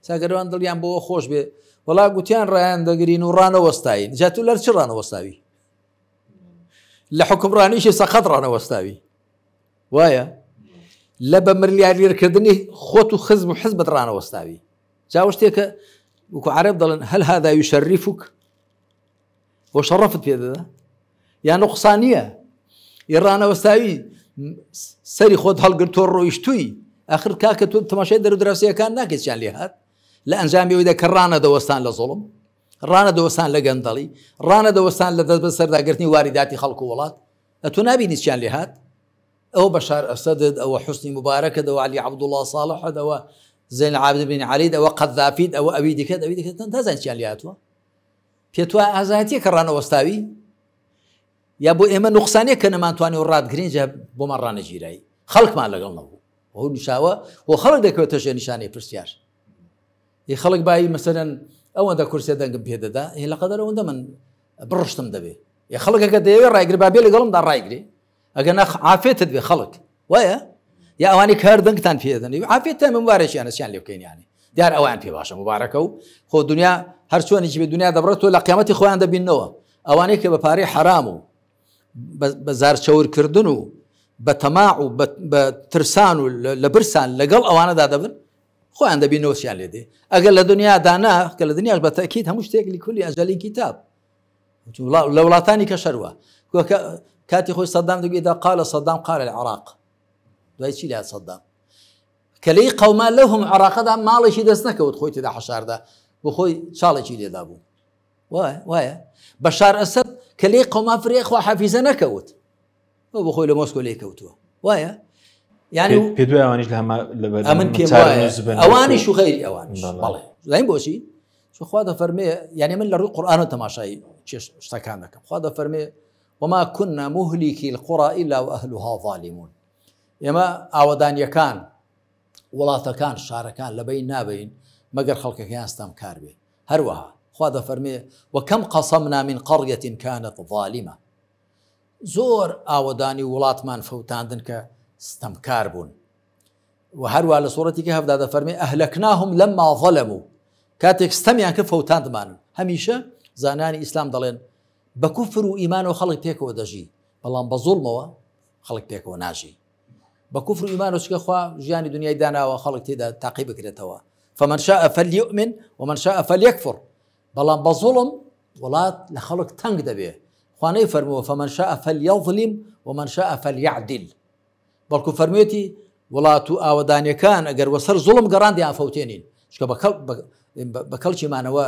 ساگەروان دڵیان بۆ خۆش بێ وەڵا گوتیان ڕایان دەگرین و ڕانەوەستاین جا تو لەر چ ڕانەوەستاوی لە حکومڕانیشی سەقەت ڕانەوەستاوی وایە لە بە ملیاردێرکردنی خۆت و خزم و حزبت ڕانەوەستاوی جا شتێکە وەکو عەرەب دەڵێن هەل هذا یشرفک بۆ شەڕەفت پێ دەدا یا نوقسانیە ڕانەوەستاوی سەری خۆت هەڵگرتۆ ڕۆیشتووی ئەخر کاکە تۆ تەماشای دەرودراسیەکان ناکەیت چیان لێ هات لە ئەنجامی ئەوەیدا کە ڕانە دەوەستان لە زوڵم ڕانە دەوەستان لە گەندەڵی ڕانە دەوەستان لە دەست بەسەرداگرتنی واریداتی خەڵک و وڵات ئەتۆ نابینی چیان لێ هات ئەوە بەشار ئەسەدت ئەوە حوسنی مبارەکت ئەوە عەلی عەبدوڵڵا ساڵحت ئەوە زەین العابدین بن عەلیت ئەوە قەذافیت ئەوە ئەوی دیکەت ئەوی دیکەت نازانین چیان لێ هاتووە پێت وایە ئازایەتیە کە ڕانەوەستاوی یا بۆ ئێمە نوقسانیە کە نەمانتوانی و ڕاتگرین جا بۆمان ڕانەگیرایی خەڵکمان لەگەڵ نەبوو ئەو نیشاوە بۆ خەڵک دەکەوێتە ژێر نیشانەی پرسیار ی خەڵک بایی مەسەرەن ئەوەندە کورسێ دەنگم پێدەدا هی لە قەدەر ئەوەندە من بڕشتم دەبێ یە خەڵکەکە دەیەوێ ڕایگرێ با بێ لەگەڵمدا ڕایگرێ ئەگەر نا عافێتت بێ خەڵک وایە یا ئەوانی کار دەنگتان پێدەن عافێتان مبارەکیانە چیان لێ بکەین یانی دیار ئەوان پێ باشە مبارەکە و خۆ دنیا هەر چۆنێکی بێ دنیا دەبڕێت تۆ لە قیامەتی خۆیان دەبینەوە ئەوانەی کە بە پارەی حرام و بە زارچەورکردن و بە تەماع و بە ترسان و لە برسان لەگەڵ ئەوانەدا دەبن خۆیان دەبینەوە چیان لێ دێ ئەگەر لە دنیادا نا کە لە دنیاش بە تەکیید هەموو شتێک لكل أجل كتاب لە وڵاتانی کە شەروە کاتی خۆی سەدام دەگوێدا قال سەدام قال العراق دوای چی لات سەدام کە لێی قەوما لەو هەموو عراقەدا ماڵێکی دەست نەکەوت خۆی تێدا حەشاردا بۆ خۆی چاڵێکی لێدا بوو وایە وایە بەشار ئەسەد کە لێی قەوما فرێ خوا حەفیزە نەکەوت بۆ بۆ خۆی لە مۆسکۆ لێی کەوتووە وایە یعنی پێ دوای ئەوانیش لە هەما لەبەر ئەمن پێم وایە ئەوانیش و غەیری ئەوانیش بەڵێ زانین بۆچی چون خوا دەفەرمێ یعنی من لە ڕووی قورئانەوە تەماشای شتەکان دەکەم خوا دەفەرمێ وما كنا مهلكي القرى إلا وأهلها ظالمون ئێمە ئاوەدانیەکان وڵاتەکان شارەکان لەبەین نابەین مەگەر خەڵکەکەیان ستەمکار بێ هەروەها خوا دەفەرمێ وکم قصمنا من قرية كانت ظالمة زۆر ئاوەدانی وڵاتمان فەوتاندن کە ستەمکار بوون و هەروە لە سوڕەتی کەهفدا دەفەرمێ ئەهلەکناهم لەما ظەلەمو کاتێک ستەمیان کرد فەوتاندمانن هەمیشە زانانی ئیسلام دەڵێن بە کوفر و ئیمانەوە خەڵک پێکەوە دەژی بەڵام بە زوڵمەوە خەڵک پێکەوە ناژی بە کوفر و ئیمان و چکە خوا ژیانی دنیای داناوە خەڵک تێدا تاقی بکرێتەوە فمن شاء فليؤمن ومن شاء فليكفر بەڵام بە زوڵم وڵات لە خەڵک تەنگ دەبێ خوانەی فەرمووە فمن شاء فليظلم ومن شاء فليعدل بەڵکو فەرموویەتی وڵات و ئاوەدانیەکان ئەگەر وەسەر زوڵم گەڕان دەیانفەوتێنین چونکە بە کەڵکی مانەوە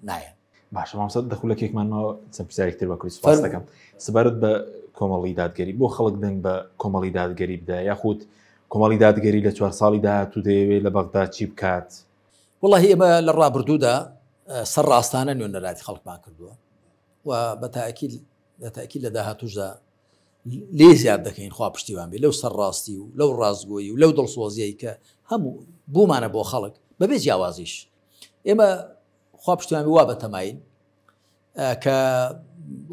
نایەن. باشە مامۆستا دە خولەکێکمان ماوە چەند پرسیارێک تر بە کوری سوپاس دەکەم سەبارەت بە کۆمەڵی دادگەری بۆ خەڵک دەنگ بە کۆمەڵی دادگەری بدە یاخود کۆمەڵی دادگەری لە چوار ساڵی داهاتوو دەیەوێت لە بەغدا چی بکات؟ وەڵاهی ئێمە لە ڕابردوودا سەر ڕاستانە نوێنەراتی خەڵکمان کردووە و بە تاکیل بە تاکیل لە داهاتووشدا لێ زیاد دەکەین خوا پشتیوان بێ لەو سەرڕاستی و لەو ڕاستگۆیی و لەو دڵسۆزیەی کە هەموو بوومانە بۆ خەڵک بەبێ جیاوازیش ئێمە خوا پشتیوان بێ وا بەتەماین کە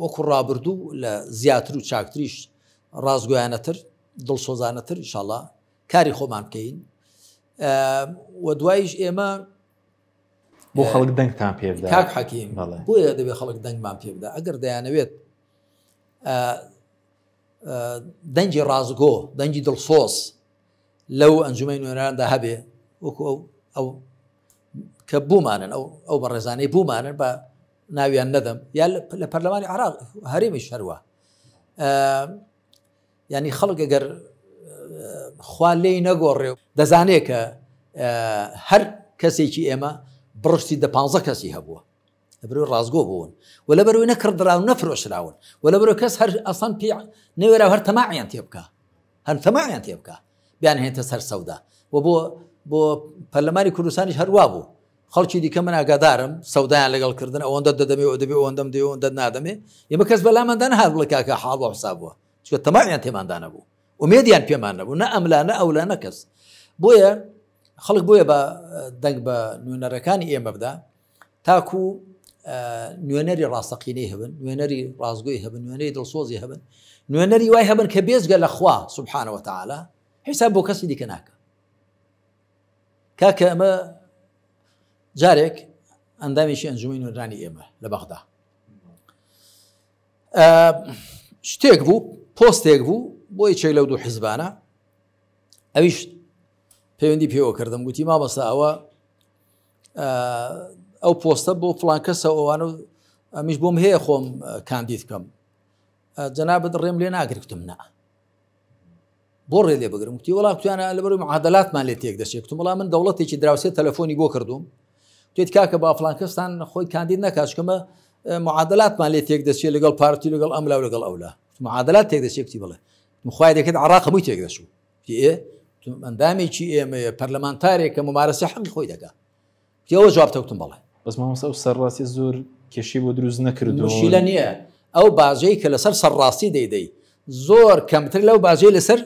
وەکو ڕابردوو لە زیاتر و چاکتریش ڕاستگۆیانەتر دڵسۆزانەتر ئینشاڵڵا کاری خۆمان بکەین و دوایش ئێمە بۆ خەڵک دەنگتان پێ بدات کاک حەکیم بۆیە دەبێ خەڵک دەنگمان پێ بدات ئەگەر دەیانەوێت دەنگی ڕاستگۆ دەنگی دڵسۆز لەو ئەنجومەی نوێنەراندا هەبێ وەکو ئەو ئەو کە بوومانن ئەو ئەو بەڕێزانەی بوومانن بە ناویان نەدەم یا لە پەرلەمانی عراق هەرێمی شەروە. یعنی خەڵک ئەگەر خوا لێی نەگۆڕێ و دەزانێ کە هەر کەسێکی ئێمە بڕشتی دە پانزە کەسی هەبووە لەبەرەوەی ڕاستگۆ بوون و لەبەرەوەی نەکڕدراون نەفرۆشراون و لەبەرەوە کەس هەر ئەسڵەن پێ نەوێرا هەر تەماعیان تێ بکە هەر تەماعیان تێ بکە بیان هێنتە سەر سەودا و بۆ بۆ پەرلەمانی کوردستانیش هەروا بوو خەڵکی دیکە من ئاگادارم سەودایان لەگەڵ کردن ئەوەندە دەدەمێ و دەبێ ئەوەندەم دێ ئەوەندە نادەمێ ئێمە کەس بەلاماندا نەهات بڵێ کاکە حاڵ بۆ حساب بووە چونکە تەماعیان تێماندا نەبوو ئومێدیان پێمان نەبوو نە ئەملا نە ئەولا نە کەس بۆیە خەڵک بۆیە بە دەنگ بە نوێنەرەکانی ئێمە بدا تاکو نوێنەری ڕاستەقینەی هەبن نوێنەری ڕاستگۆی هەبن نوێنەری دڵسۆزی هەبن نوێنەری وای هەبن کە بێجگە لە خوا سبحانەوە تعالی حیساب بۆ کەسی دیکە ناکە کاکە ئەمە جارێک ئەندامێکی ئەنجومی نوێنرانی ئێمە لە بەغدا شتێک بوو پۆستێک بوو بۆ یەکێک لەو دوو حیزبانە ئەویش پەیوەندی پێوە کردم گوتی مامەسا ئەوە ئەو پۆستە بۆ فلان کەسە ئەوانە ئەمیش بۆم هەیە خۆم کاندید بکەم جەنابەت ڕێم لێ ناگرتم نا بۆ ڕێ لێ بگرم وتی وڵا کوتیانە لەبەر معادلاتمان لێ تێک دەچێت کوتم وڵا من دەوڵەتێکی دراوسێ تەلەفۆنی بۆ کردوم توێت کاکە با فلان کەستان خۆی کاندید نەکات چکەمە معادلاتمان لێ تێک دەچێت لەگەڵ پارتی لەگەڵ ئەملا و لەگەڵ ئەولا معادلات تێک دەچێت کوتی بڵێ مخوای دەکرد عراق هەمووی تێک دەچوو ئێ ئەندامێکی ئێمەیە پەرلەمانتارێک کە ممارەسە حەقی خۆی دەکات ئەوە جواب تەوتم بەڵێ. بەس مامۆستا ئەو سەرڕاستی زۆر کێشەی بۆ دروست نەکردووە. مشکیلە نییە ئەو باجەی کە لەسەر سەرڕاستی دەیدەی زۆر کەمتر لەو باجەی لەسەر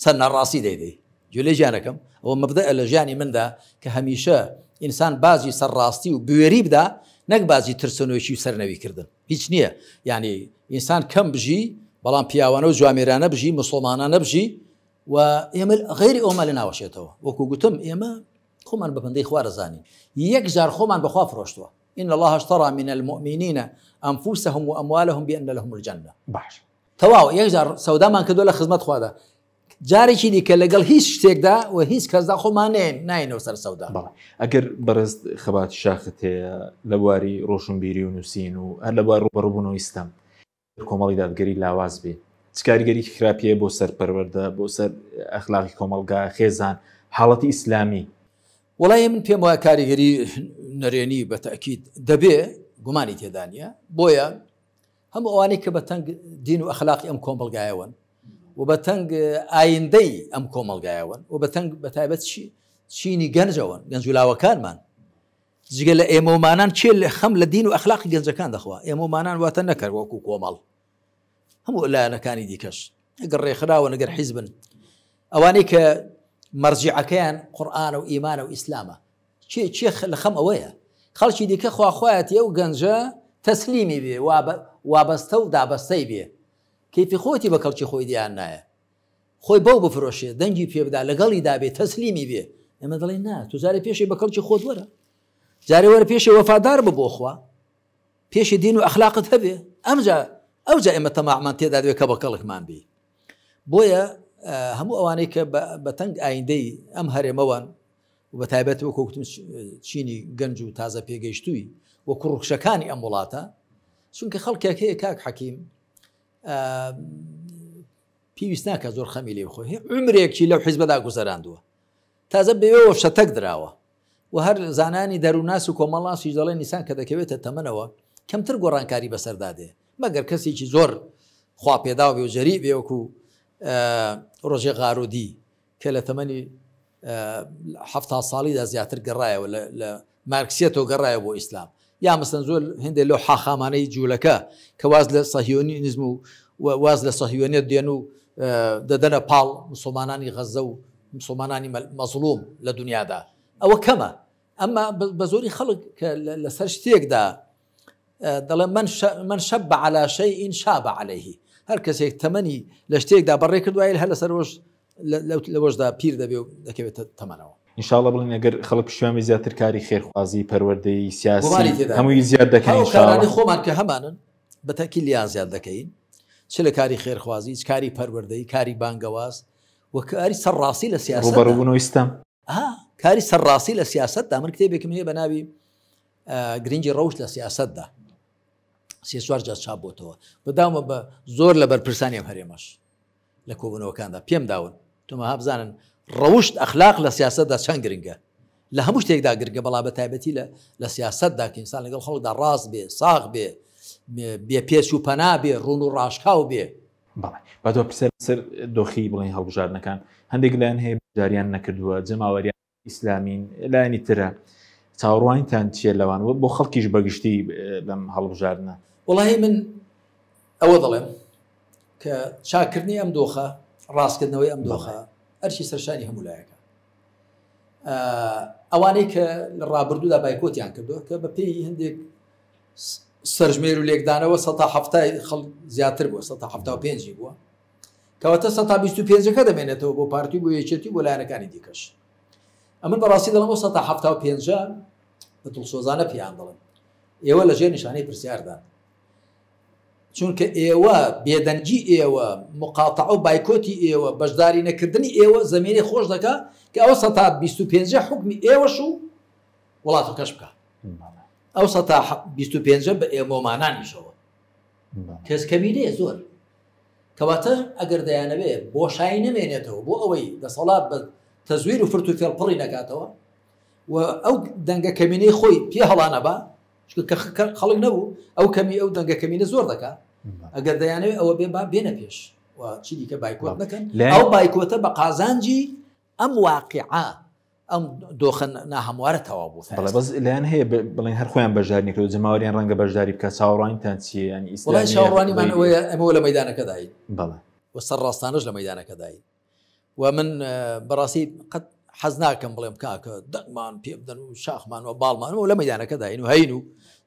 سەر ناڕاستی دەیدەی. گوێ لێ ژیانەکەم ئەوە مەبدەئە لە ژیانی مندا کە هەمیشە ئینسان باجی سەرڕاستی و بوێری بدا نەک باجی ترسەنۆکی و سەرنەوی کردن. هیچ نییە یعنی ئینسان کەم بژی بەڵام پیاوانە و جوامێرانە بژی مسڵمانانە بژی و ئێمە غەیری ئەومان لە ناوەشێتەوە وەکو گوتم ئێمە خۆمان بە بەندەی خوا دەزانین یەک جار خۆمان بەخوا فرۆشتووە إن الله اشترى من المؤمنین أنفسهم وأموالهم بأن لهم الجنة باش تەواو یەک جار سەودامان کردووە لە خزمەت خوادا جارێکی دیکە لەگەڵ هیچ شتێکدا و هیچ کەسدا خۆمان ناینەوە سەر سەودا بەڵێ ئەگەر بەڕێز خەباتی شاخت هەیە لە بواری ڕۆشنبیری و نووسین و هەر لە بوار ڕووبەڕووبوونەوەی ستەم کۆمەڵی دادگەری لاواز بێ چ کاریگەریی خراپی هەیە بۆ سەر پەروەردە بۆ سەر ئەخلاقی کۆمەڵگا خێزان حاڵەتی ئیسلامی؟ وەڵی من پێم وایە کاریگەری نەرێنی بە تەئکید دەبێ گومانی تێدا نییە بۆیە هەموو ئەوانەی کە بە تەنگ دین و ئەخلاقی ئەم کۆمەڵگایەوەن و بە تەنگ ئایندەی ئەم کۆمەڵگایەوەن و بە تەنگ بە تایبەت چینی گەنجەوەن گەنج و لاوەکانمان جگە لە ئێمەومانان کێ لە خەم لە دین و ئەخلاقی گەنجەکان دەخوا؟ ئێمەومانان واتە نەکەر وەکو کۆمەڵ هەموو لایەنەکانی دیکەش ئەگەر ڕێکخراون ئەگەر حیزبن ئەوانەی کە مەرجیعەکەیان قورئانە و ئیمانە و ئیسلامە کێ کێ لە خەم ئەوەیە خەڵکی دیکە خواخوایەتی ئەو گەنجە تەسلیمی بێ وابەستە و دابەستەی بێ کەیفی خۆتی بە کەڵکی خۆی دیان نایە خۆی بەو بفرۆشێ دەنگی پێ بدا لەگەڵیدا بێ تەسلیمی بێ ئێمە دەڵێین نا تۆ جارێ پێشێ بە کەڵکی خۆت وەرە جارێ وەرە پێشێ وەفادار بە بۆ خوا پێشی دین و ئەخلاقت هەبێ ئەمجا ئەوجا ئێمە تەماعمان تێدا دەبێت کە بە کەڵکمان بی بۆیە هەموو ئەوانەی کە بە تەنگ ئایندەی ئەم هەرێمەوەن و بە تایبەت وەکو وتم چینی گەنج و تازە پێگەیشتووی و کوڕکشەکانی ئەم وڵاتە چونکە خەڵکێک هەیە کاک حەکیم پێویست ناکە زۆر خەمی لێ بخۆی عمرێکی لەو حیزبەدا گوزەراندووە تازە بەوێەوە شەتەک دراوە و هەر زانانی دەرووناس و کۆمەڵناسیش دەڵێن نیسان کە دەکەوێتە تەمەنەوە کەمتر گۆڕانکاری بەسەردا دێ مەگەر کەسێکی زۆر خوا پێداو بێ و جەری بێ وەکو ڕۆژێ غارودی کە لە تەمەنی حەفتا ساڵیدا زیاتر گەڕایەوە لە مارکسیەتەوە گەڕایەوە بۆ ئیسلام یا مەسەن زۆر هێندێک لەو حاخامانەی جوولەکە کە واز لە سەهیۆنیزم و واز لە سەهیۆنیەت دێن و دەدەنە پاڵ مسلمانانی غەزە و مسلمانانی مەزڵوم لە دنیادا ئەوە کەمە ئەمما بە زۆری خەڵک کە لەسەر شتێکدا دەڵێ من شب على شيء شاب عليه هەر کەسێک تەمەنی لە شتێکدا بەڕێ کردوایل هەر لەسەر لەوەشدا پیر دەبێ و دەکەوێتە تەمەنەوە. ان شاء اللە بڵێن ئەگەر خەڵک پشتیوان بێ زیاتر کاری خێرخوازی پەروەردەیی سیاسی هەمووی زیاد دەکەن ان شاء اللە. کارانی خۆمان کە هەمانن بە تەئکید لێیان زیاد دەکەین چ لە کاری خێرخوازی چ کاری پەروەردەیی کاری بانگەواز و کاری سەرڕاستی لە سیاسەتدا. ڕووبەڕووبوونەوەی ستەم. ها کاری سەرڕاستی لە سیاسەتدا من کتێبێکم هەیە بە ناوی گرنگی ڕەوشت لە سیاسەتدا سێ چوار جار چاپ بۆتەوە بەداومە بە زۆر لە بەرپرسانی ئەم هەرێمەش. لە کۆبوونەوەکاندا پێم داون تۆمەها بزانن ڕەوشت ئەخلاق لە سیاسەتدا چەند گرنگە لە هەموو شتێکدا گرنگە بەڵام بە تایبەتی لە لە سیاسەتدا کە ئینسان لەگەڵ خەڵکدا ڕاست بێ ساغ بێ بێ پێچ و پەنا بێ ڕوون و ڕاشکاو بێ. بەڵێ با دوا پرسیار لەسەر دۆخی بڵێین هەڵبژاردنەکان هەندێک لایەن هەیە بەشداریان نەکردووە جەماوەریان ئیسلامین لایەنی ترە چاوەڕوانیتان چییە لەوان و بۆ خەڵکیش بەگشتی لەم هەڵبژاردنە؟ وەڵاهی من ئەوە دەڵێم کە چاکردنی ئەم دۆخە ڕاستکردنەوەی ئەم دۆخە ئەرکی سەرشانی هەموو لایەکە ئەوانەی کە لە ڕابردوودا بایکۆتیان کردووە کە بە پێی هەندێک سەرژمێر و لێکدانەوە 1970 خەڵ زیاتر بووە 1970 بووە کەواتە 125ەکە دەمێنێتەوە بۆ پارتی بۆ یەکێتی بۆ لایەنەکانی دیکەش ئەمن بەڕاستی دەڵم ئەو 1970 بە دڵسۆزانە پێیان دەڵم ئێوە لەژێر نیشانەی پرسیاردان چونکە ئێوە بێدەنگی ئێوە مقاتەعە و بایکۆتی ئێوە بەشداری نەکردنی ئێوە زەمینەی خۆش دەکا کە ئەو سەتا 25 حکمی ئێوەش و وڵاتەکەش بکە ئەو سەتا 25 بە ئێمۆمانانیشەوە کەس کەمینەیە زۆر کەواتە ئەگەر دەیانەوێ بۆشایی نەمێنێتەوە بۆ ئەوەی دەسەڵات بە تەزویر و فرت و فێڵ پڕی نەکاتەوە و ئەو دەنگە کەمینەی خۆی پێ هەڵانەبا چونکە خەڵک نەبوو ئەو کەمی ئەو دەنگە کەمینە زۆر دەکا ئەگەر دەیانەوێت ئەوە بێ با بێنە پێش و چی دیکە بایکۆت نەکەن ئەو بایکۆتە بە قازانجی ئەم واقعە ئەم دۆخە ناهەموارە تەواو بوو بەڵێ بەس لایەن هەیە بڵێن هەر خۆیان بەشداری نەکرد جەماوەریان ڕەنگە بەشداری بکە چاوەڕوانیتان چییە یانی ئیسلامی چاوەڕوانیمان ئەوەیە ئەمەوە لە مەدانەکەداین بەڵێ و سەر ڕاستانەش لە مەدانەکەداین و من بەڕاستی قەت حەز ناکەم بڵێم کاکە دەنگمان پێ بدەن و شاخمان و باڵمان و لە مەدانەکەداین و هەین و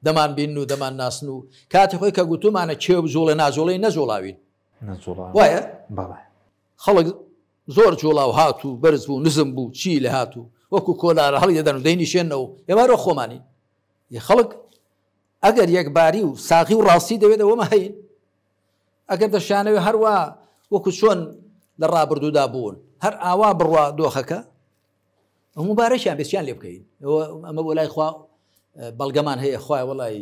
دەمان بین و دەمان ناسن و کاتی خۆی کە گوتومانە کێ بجوڵێ ناجوڵێ نەجوڵاوین وایە خەڵک زۆر جوڵاو هات و بەرز بوو نزم بوو چی لە هات و وەکو کۆلارە هەڵی دەدەن و دەینیشێنەوە ئێمارۆ خۆمانی خەڵک ئەگەر یەکباری و ساغی و ڕاستی دەوێت ئەوەمە هەین ئەگەر دەشیانەوێ هەروا وەکو چۆن لە ڕابردوودا بوون هەر ئاوا بڕوا دۆخەکە مبارەکیان بێ چیان لێ بکەین ئەمە بۆ لای خوا بەڵگەمان هەیە خوای وڵی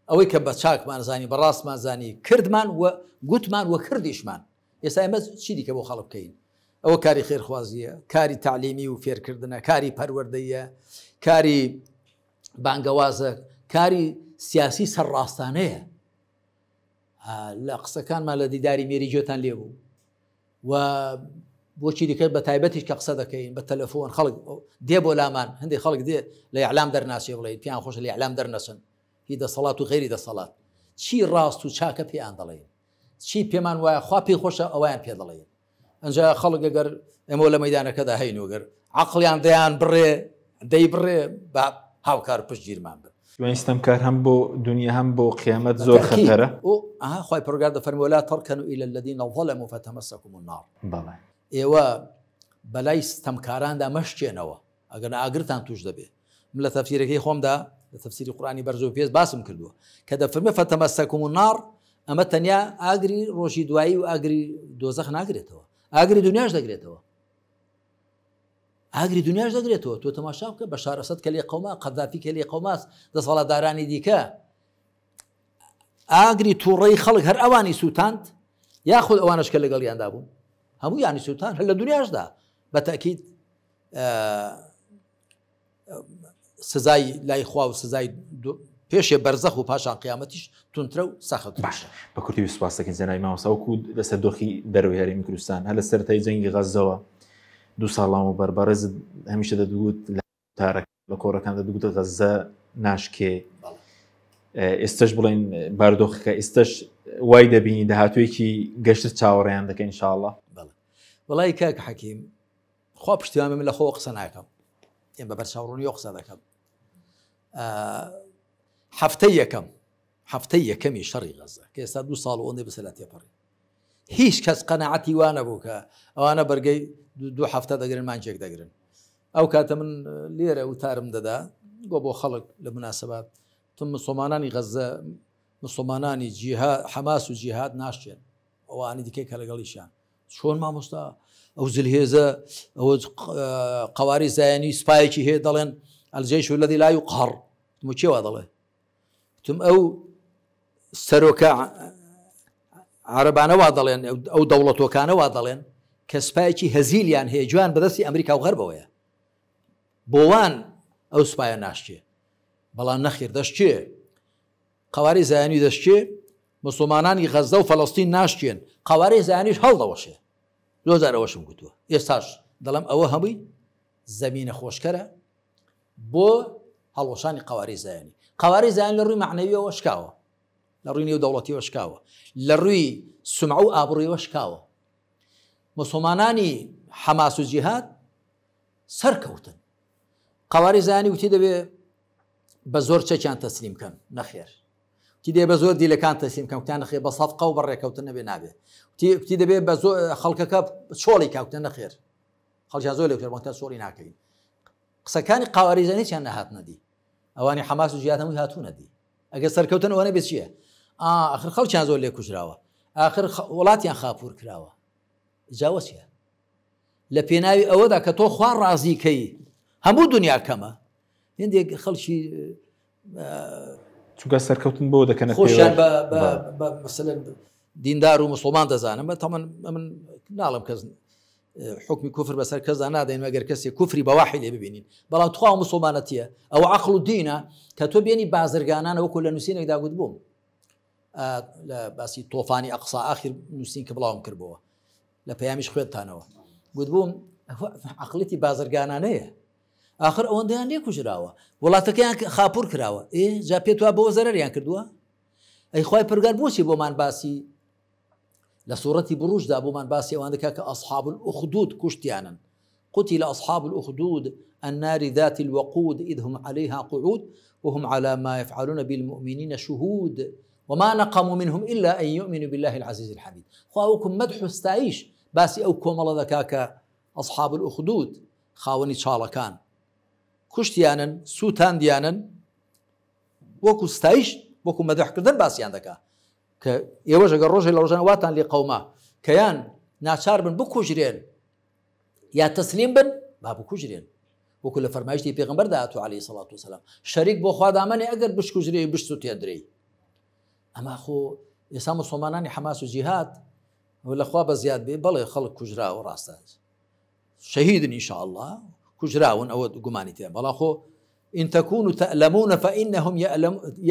ئەوەی کە بە چاکمان زانی بە ڕاستمان زانی کردمان و گوتمان و کردیشمان ئێستا ئێمە چی دیکە بۆ خەڵک بکەین ئەوە کاری خێرخوازیە کاری تعلیمی و فێرکردنە کاری پەروەردەیە کاری بانگەوازە کاری سیاسی سەرڕاستانەیە لە قسەکانمان لە دیداری مێری گوێتان لێ بوو و بۆچی دیکە بە تایبەتیش کە قسە دەکەین بە تەلەفۆن خەڵک دێ بۆ لامان هەندێک خەڵک دێ لە ئیعلام دەرناچێ بڵێ پیان خۆشە لە ئیعلام دەرنەچن هی دەسەڵات و غەیری دەسەڵات چی ڕاست و چاکە پێیان دەڵێن چی پێمان وایە خوا پێی خۆشە ئەویان پێ دەڵێن ئەنجا خەڵک ئەگەر ئێمە لە مەدانەکەدا هەین و گەر عقلیان دەیان بڕێ دەی بڕێ بە هاوکار پشتگیرمان بن. دوای ستەمکار هەم بۆ دنیا هەم بۆ قیامەت زۆر خەتەرە. ئەها خوای پەروەردگار دەفەرموێ ولا ترکنوا الی الذین ظلموا فتمسکم النار. بەڵێ. ئێوە بەلای ستەمکاراندا مەشکێنەوە ئەگەر ئاگرتان توش دەبێ. من لە تەفسیرەکەی خۆمدا لە تەفسیری قورئانی بەرز و پێز باسم کردووە کە دەفەرموێ فتمسکم النار ئەمە تەنیا ئاگری ڕۆژی دوایی و ئاگری دۆزەخ ناگرێتەوە ئاگری دنیاش دەگرێتەوە. ئاگری دنیاش دەگرێتەوە تۆ تەماشا بکە بەشار ئەسەد کە لێ قەوما قەدافی کە لێ قەوماس دەسەڵاتدارانی دیکە ئاگری تووڕەی خەڵک هەر ئەوانی سووتاند یاخود ئەوانش کە لەگەڵیاندا بوون هەموو یانی سووتان هەر لە دنیاشدا بە تاکیید سزای لای خوا و سزای پێشێ بەرزەخ و پاشان قیامەتیش توندترە و سەختتریشە. باشە بە کورتی سوپاس دەکەین جەنابی مامۆستا وەکو لەسەر دۆخی دەرەوەی هەرێمی کوردستان هەر لە سەرەتای جەنگی غەززەوە دوو ساڵ لەمەوبەر بەڕێزت هەمیشە دەتگوت لە تارەکە لە کۆڕەکان دەتگوت غەززە ناشکێ ئێستش بڵێن بارودۆخەکە ئێستش وای دەبینی داهاتوویەکی گەشتر چاوەڕێیان دەکەین ان شاء الله. بەڵێ وەڵی کاک حەکیم خوا پشتیوان من لە خۆ قسە ناکەم ئێم بە بەرچاوڕوونیەوە قسە دەکەم هەفتەی یەکەم هەفتەی یەکەمی شەڕی غەزە کە ئێستا دو ساڵ ئەوەندەی بەسەرا تێپەڕی هیچ کەس قەناعەتی وا نەبوو کە ئەوانە بەرگەی دوو هەفتە دەگرن مانجێک دەگرن ئەو کاتە من لێرە وتارم دەدا گۆ بۆ خەڵک لە مناسبات تم مسلمانانی غەزە مسلمانانی جیها حەماس و جیهاد ناشتێن ئەوانی دیکە کە لەگەڵیشیان چۆن مامۆستا ئەو زلهێزە ئەوە قواری زایانی سوپایەکی هەیە دەڵێن الجيش الذي لا يقهر کێوا دەڵێ تم ئەو سەرۆکە عەرەبانە وا دەڵێن، ئەو دەوڵەتۆکانە وا دەڵێن کە سوپایەکی هەزیلیان هەیە گوێیان بەدەستی ئەمریکا و غەربەوەیە. بۆ وان ئەو سوپایە ناشکێ. بەڵام نەخێر دەشکێ. قەوارەی زایانی دەشکێ، موسڵمانانی غەززە و فەلەستین ناشکێن، قەوارەی زایانیش هەڵدەوەشێ. زۆر جار ئەوەشم گوتووە. ئێستاش دەڵێم ئەوە هەمووی زەمینە خۆشکەرە بۆ هەڵوەشانی قەوارەی زایانی. قەوارەی زایانی لە ڕووی مەعنەویەوە شکاوە. لە ڕووی نێودەوڵەتیەوە شکاوە. لە ڕووی سومعە و ئابڕوویەوە شکاوە. موسڵمانانی حەماس و جیهاد سەرکەوتن. قەوارەی زایانی وتی دەبێ بە زۆر چەکیان تەسلیم کەن. نەخێر. وتی دەبێ بە زۆر دیلەکان تەسلیم کەن. وتیان نەخێر بە سەفقە و بە ڕێکەوتن نەبێ نابێ. وتی دەبێ بە زۆر خەڵکەکە چۆڵی کا. وتیان نەخێر. خەڵکیان زۆر لێ کوتن، وتیان چۆڵی ناکەین. قسەکانی قەوارەی زایانی هیچیان نەهاتنە دی. ئەوانی حەماس و جیهاد هەمووی هاتوونە دی. ئەگەر سەرکەوتن ئەوە نەبێ چییە؟ ئاخر خەڵکیان زۆر لێ کوژراوە. ئاخر وڵاتیان خاپوور کراوە. جا وە چییە؟ لە پێناوی ئەوەدا کە تۆ خوا ڕازی کەی هەموو دنیا کەمە. هندێک خەڵکی چونکە سەرکەوتن بۆ دەکەنە خۆشیان بە مەسەلەن دیندار و مسلمان دەزانم بە تەمەن من ناڵم کەس حکمی کوفر بەسەر کەسدا نادەین مەگەر کەسێک کوفری بەواحی لێ ببینین بەڵام تخوا مسلمانەتیە ئەوە عقل و دینە کە تۆ بێنی بازرگانانە وەکو لە نووسینێکدا گوت بووم لە باسی تۆفانی ئەقسا ئاخر نووسین کە بڵاوم کردبەوە لە پەیامیش خوێندتانەوە گوت بووم عقلێتی بازرگانانەیە آخر ئەوەندەیان لێ کوژراوە وڵاتەکەیان خاپور کراوە ئێ جا پێت وا بەوە زەرەریان کردووە ئەی خوای پرگار بۆچی بۆمان باسی لە سوڕەتی بروجدا بۆمان باسی ئەوان دەکات کە ئەصحاب الأخدود کوشتیانن قتل أصحاب الأخدود النار ذات الوقود إذ هم عليها قعود وهم على ما يفعلون بالمؤمنين شهود وما نقموا منهم إلا أن يؤمنوا بالله العزيز الحميد خوا وەکو مەدح و ستایش باسی ئەو کۆمەڵە دەکا کە أصحاب الأخدود خاوەنی چاڵەکان کوشتیانن سووتاندیانن وەکو ستایش وەکو مەدحکردن باسییان دەکا کە ئێوەش ئەگەر ڕۆژێ لە ڕۆژان واتان لێ قەوما کە یان ناچار بن بکوژرێن یا تەسلیم بن با بکوژرێن وەکو لە فەرمایشتی پێغەمبەردا هاتووە عەلەیهی سەڵات وسەلام شەریک بۆ خوا دامەنێ ئەگەر بشکوژرێ بشسوتێندرێی ئەما خۆ ئێستا مسلمانانی حەماس و جیهاد لەخوا بە زیاد بێ بەڵێ خەڵک کوژراوە ڕاستە شەهیدن ان شاء اللە کوژراون ئەوە گومانی تێ بەڵام خۆ إن تكونوا تألمون فإنهم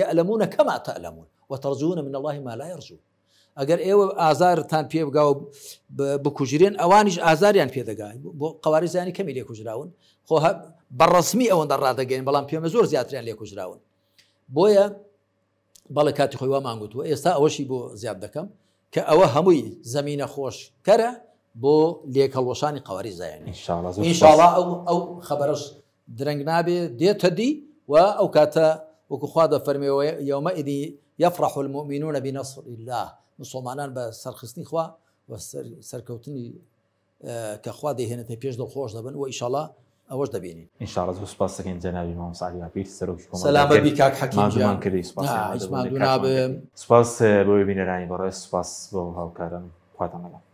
يألمون كما تألمون وترجون من الله ما لا يرجون ئەگەر ئێوە ئازارتان پێ بگا و بکوژرێن ئەوانیش ئازاریان پێدەگا بۆ قواری زیانی کەمی لێ کوژراون خۆ بەڕسمی ئەوەندە ڕادەگەین بەڵام پێمە زۆر زیاتریان لێ کوژراون بۆیە بەڵێ کاتی خۆی وامان گوتووە ئێستا ئەوەشی بۆ زیاد دەکەم کە ئەوە هەمووی زەمینە خۆشکەرە بۆ لێک هەڵوەشانی قواری زایانی ئینشاءاللە ئەو ئەو خەبەرەش درەنگ نابێ دێتە دی و ئەو کاتە وەکو خوا دەفەرمێەوە يومئذ يفرح المؤمنون بنصر الله مسلمانان بە سەرخستنی خوا و سەرکەوتنی کە خوا دەیهێنێتە پێش دڵخۆش دەبن و ئیشەڵا ئەوەش دەبینین. ان شاء الله زۆر سوپاس دەکەین جەنابی مامۆستا عەلی باپیر سەرۆکی کۆمەڵی سەلامەت بی کاک حەکیم ماندوومان گیان. کردی سوپاس نا ئامادە هیچ بوون ماندوو کاتمان نابم. کردی. سوپاس بۆ بینەرانی بەڕێز سوپاس بۆ هاوکاران خواتان لەگەڵ.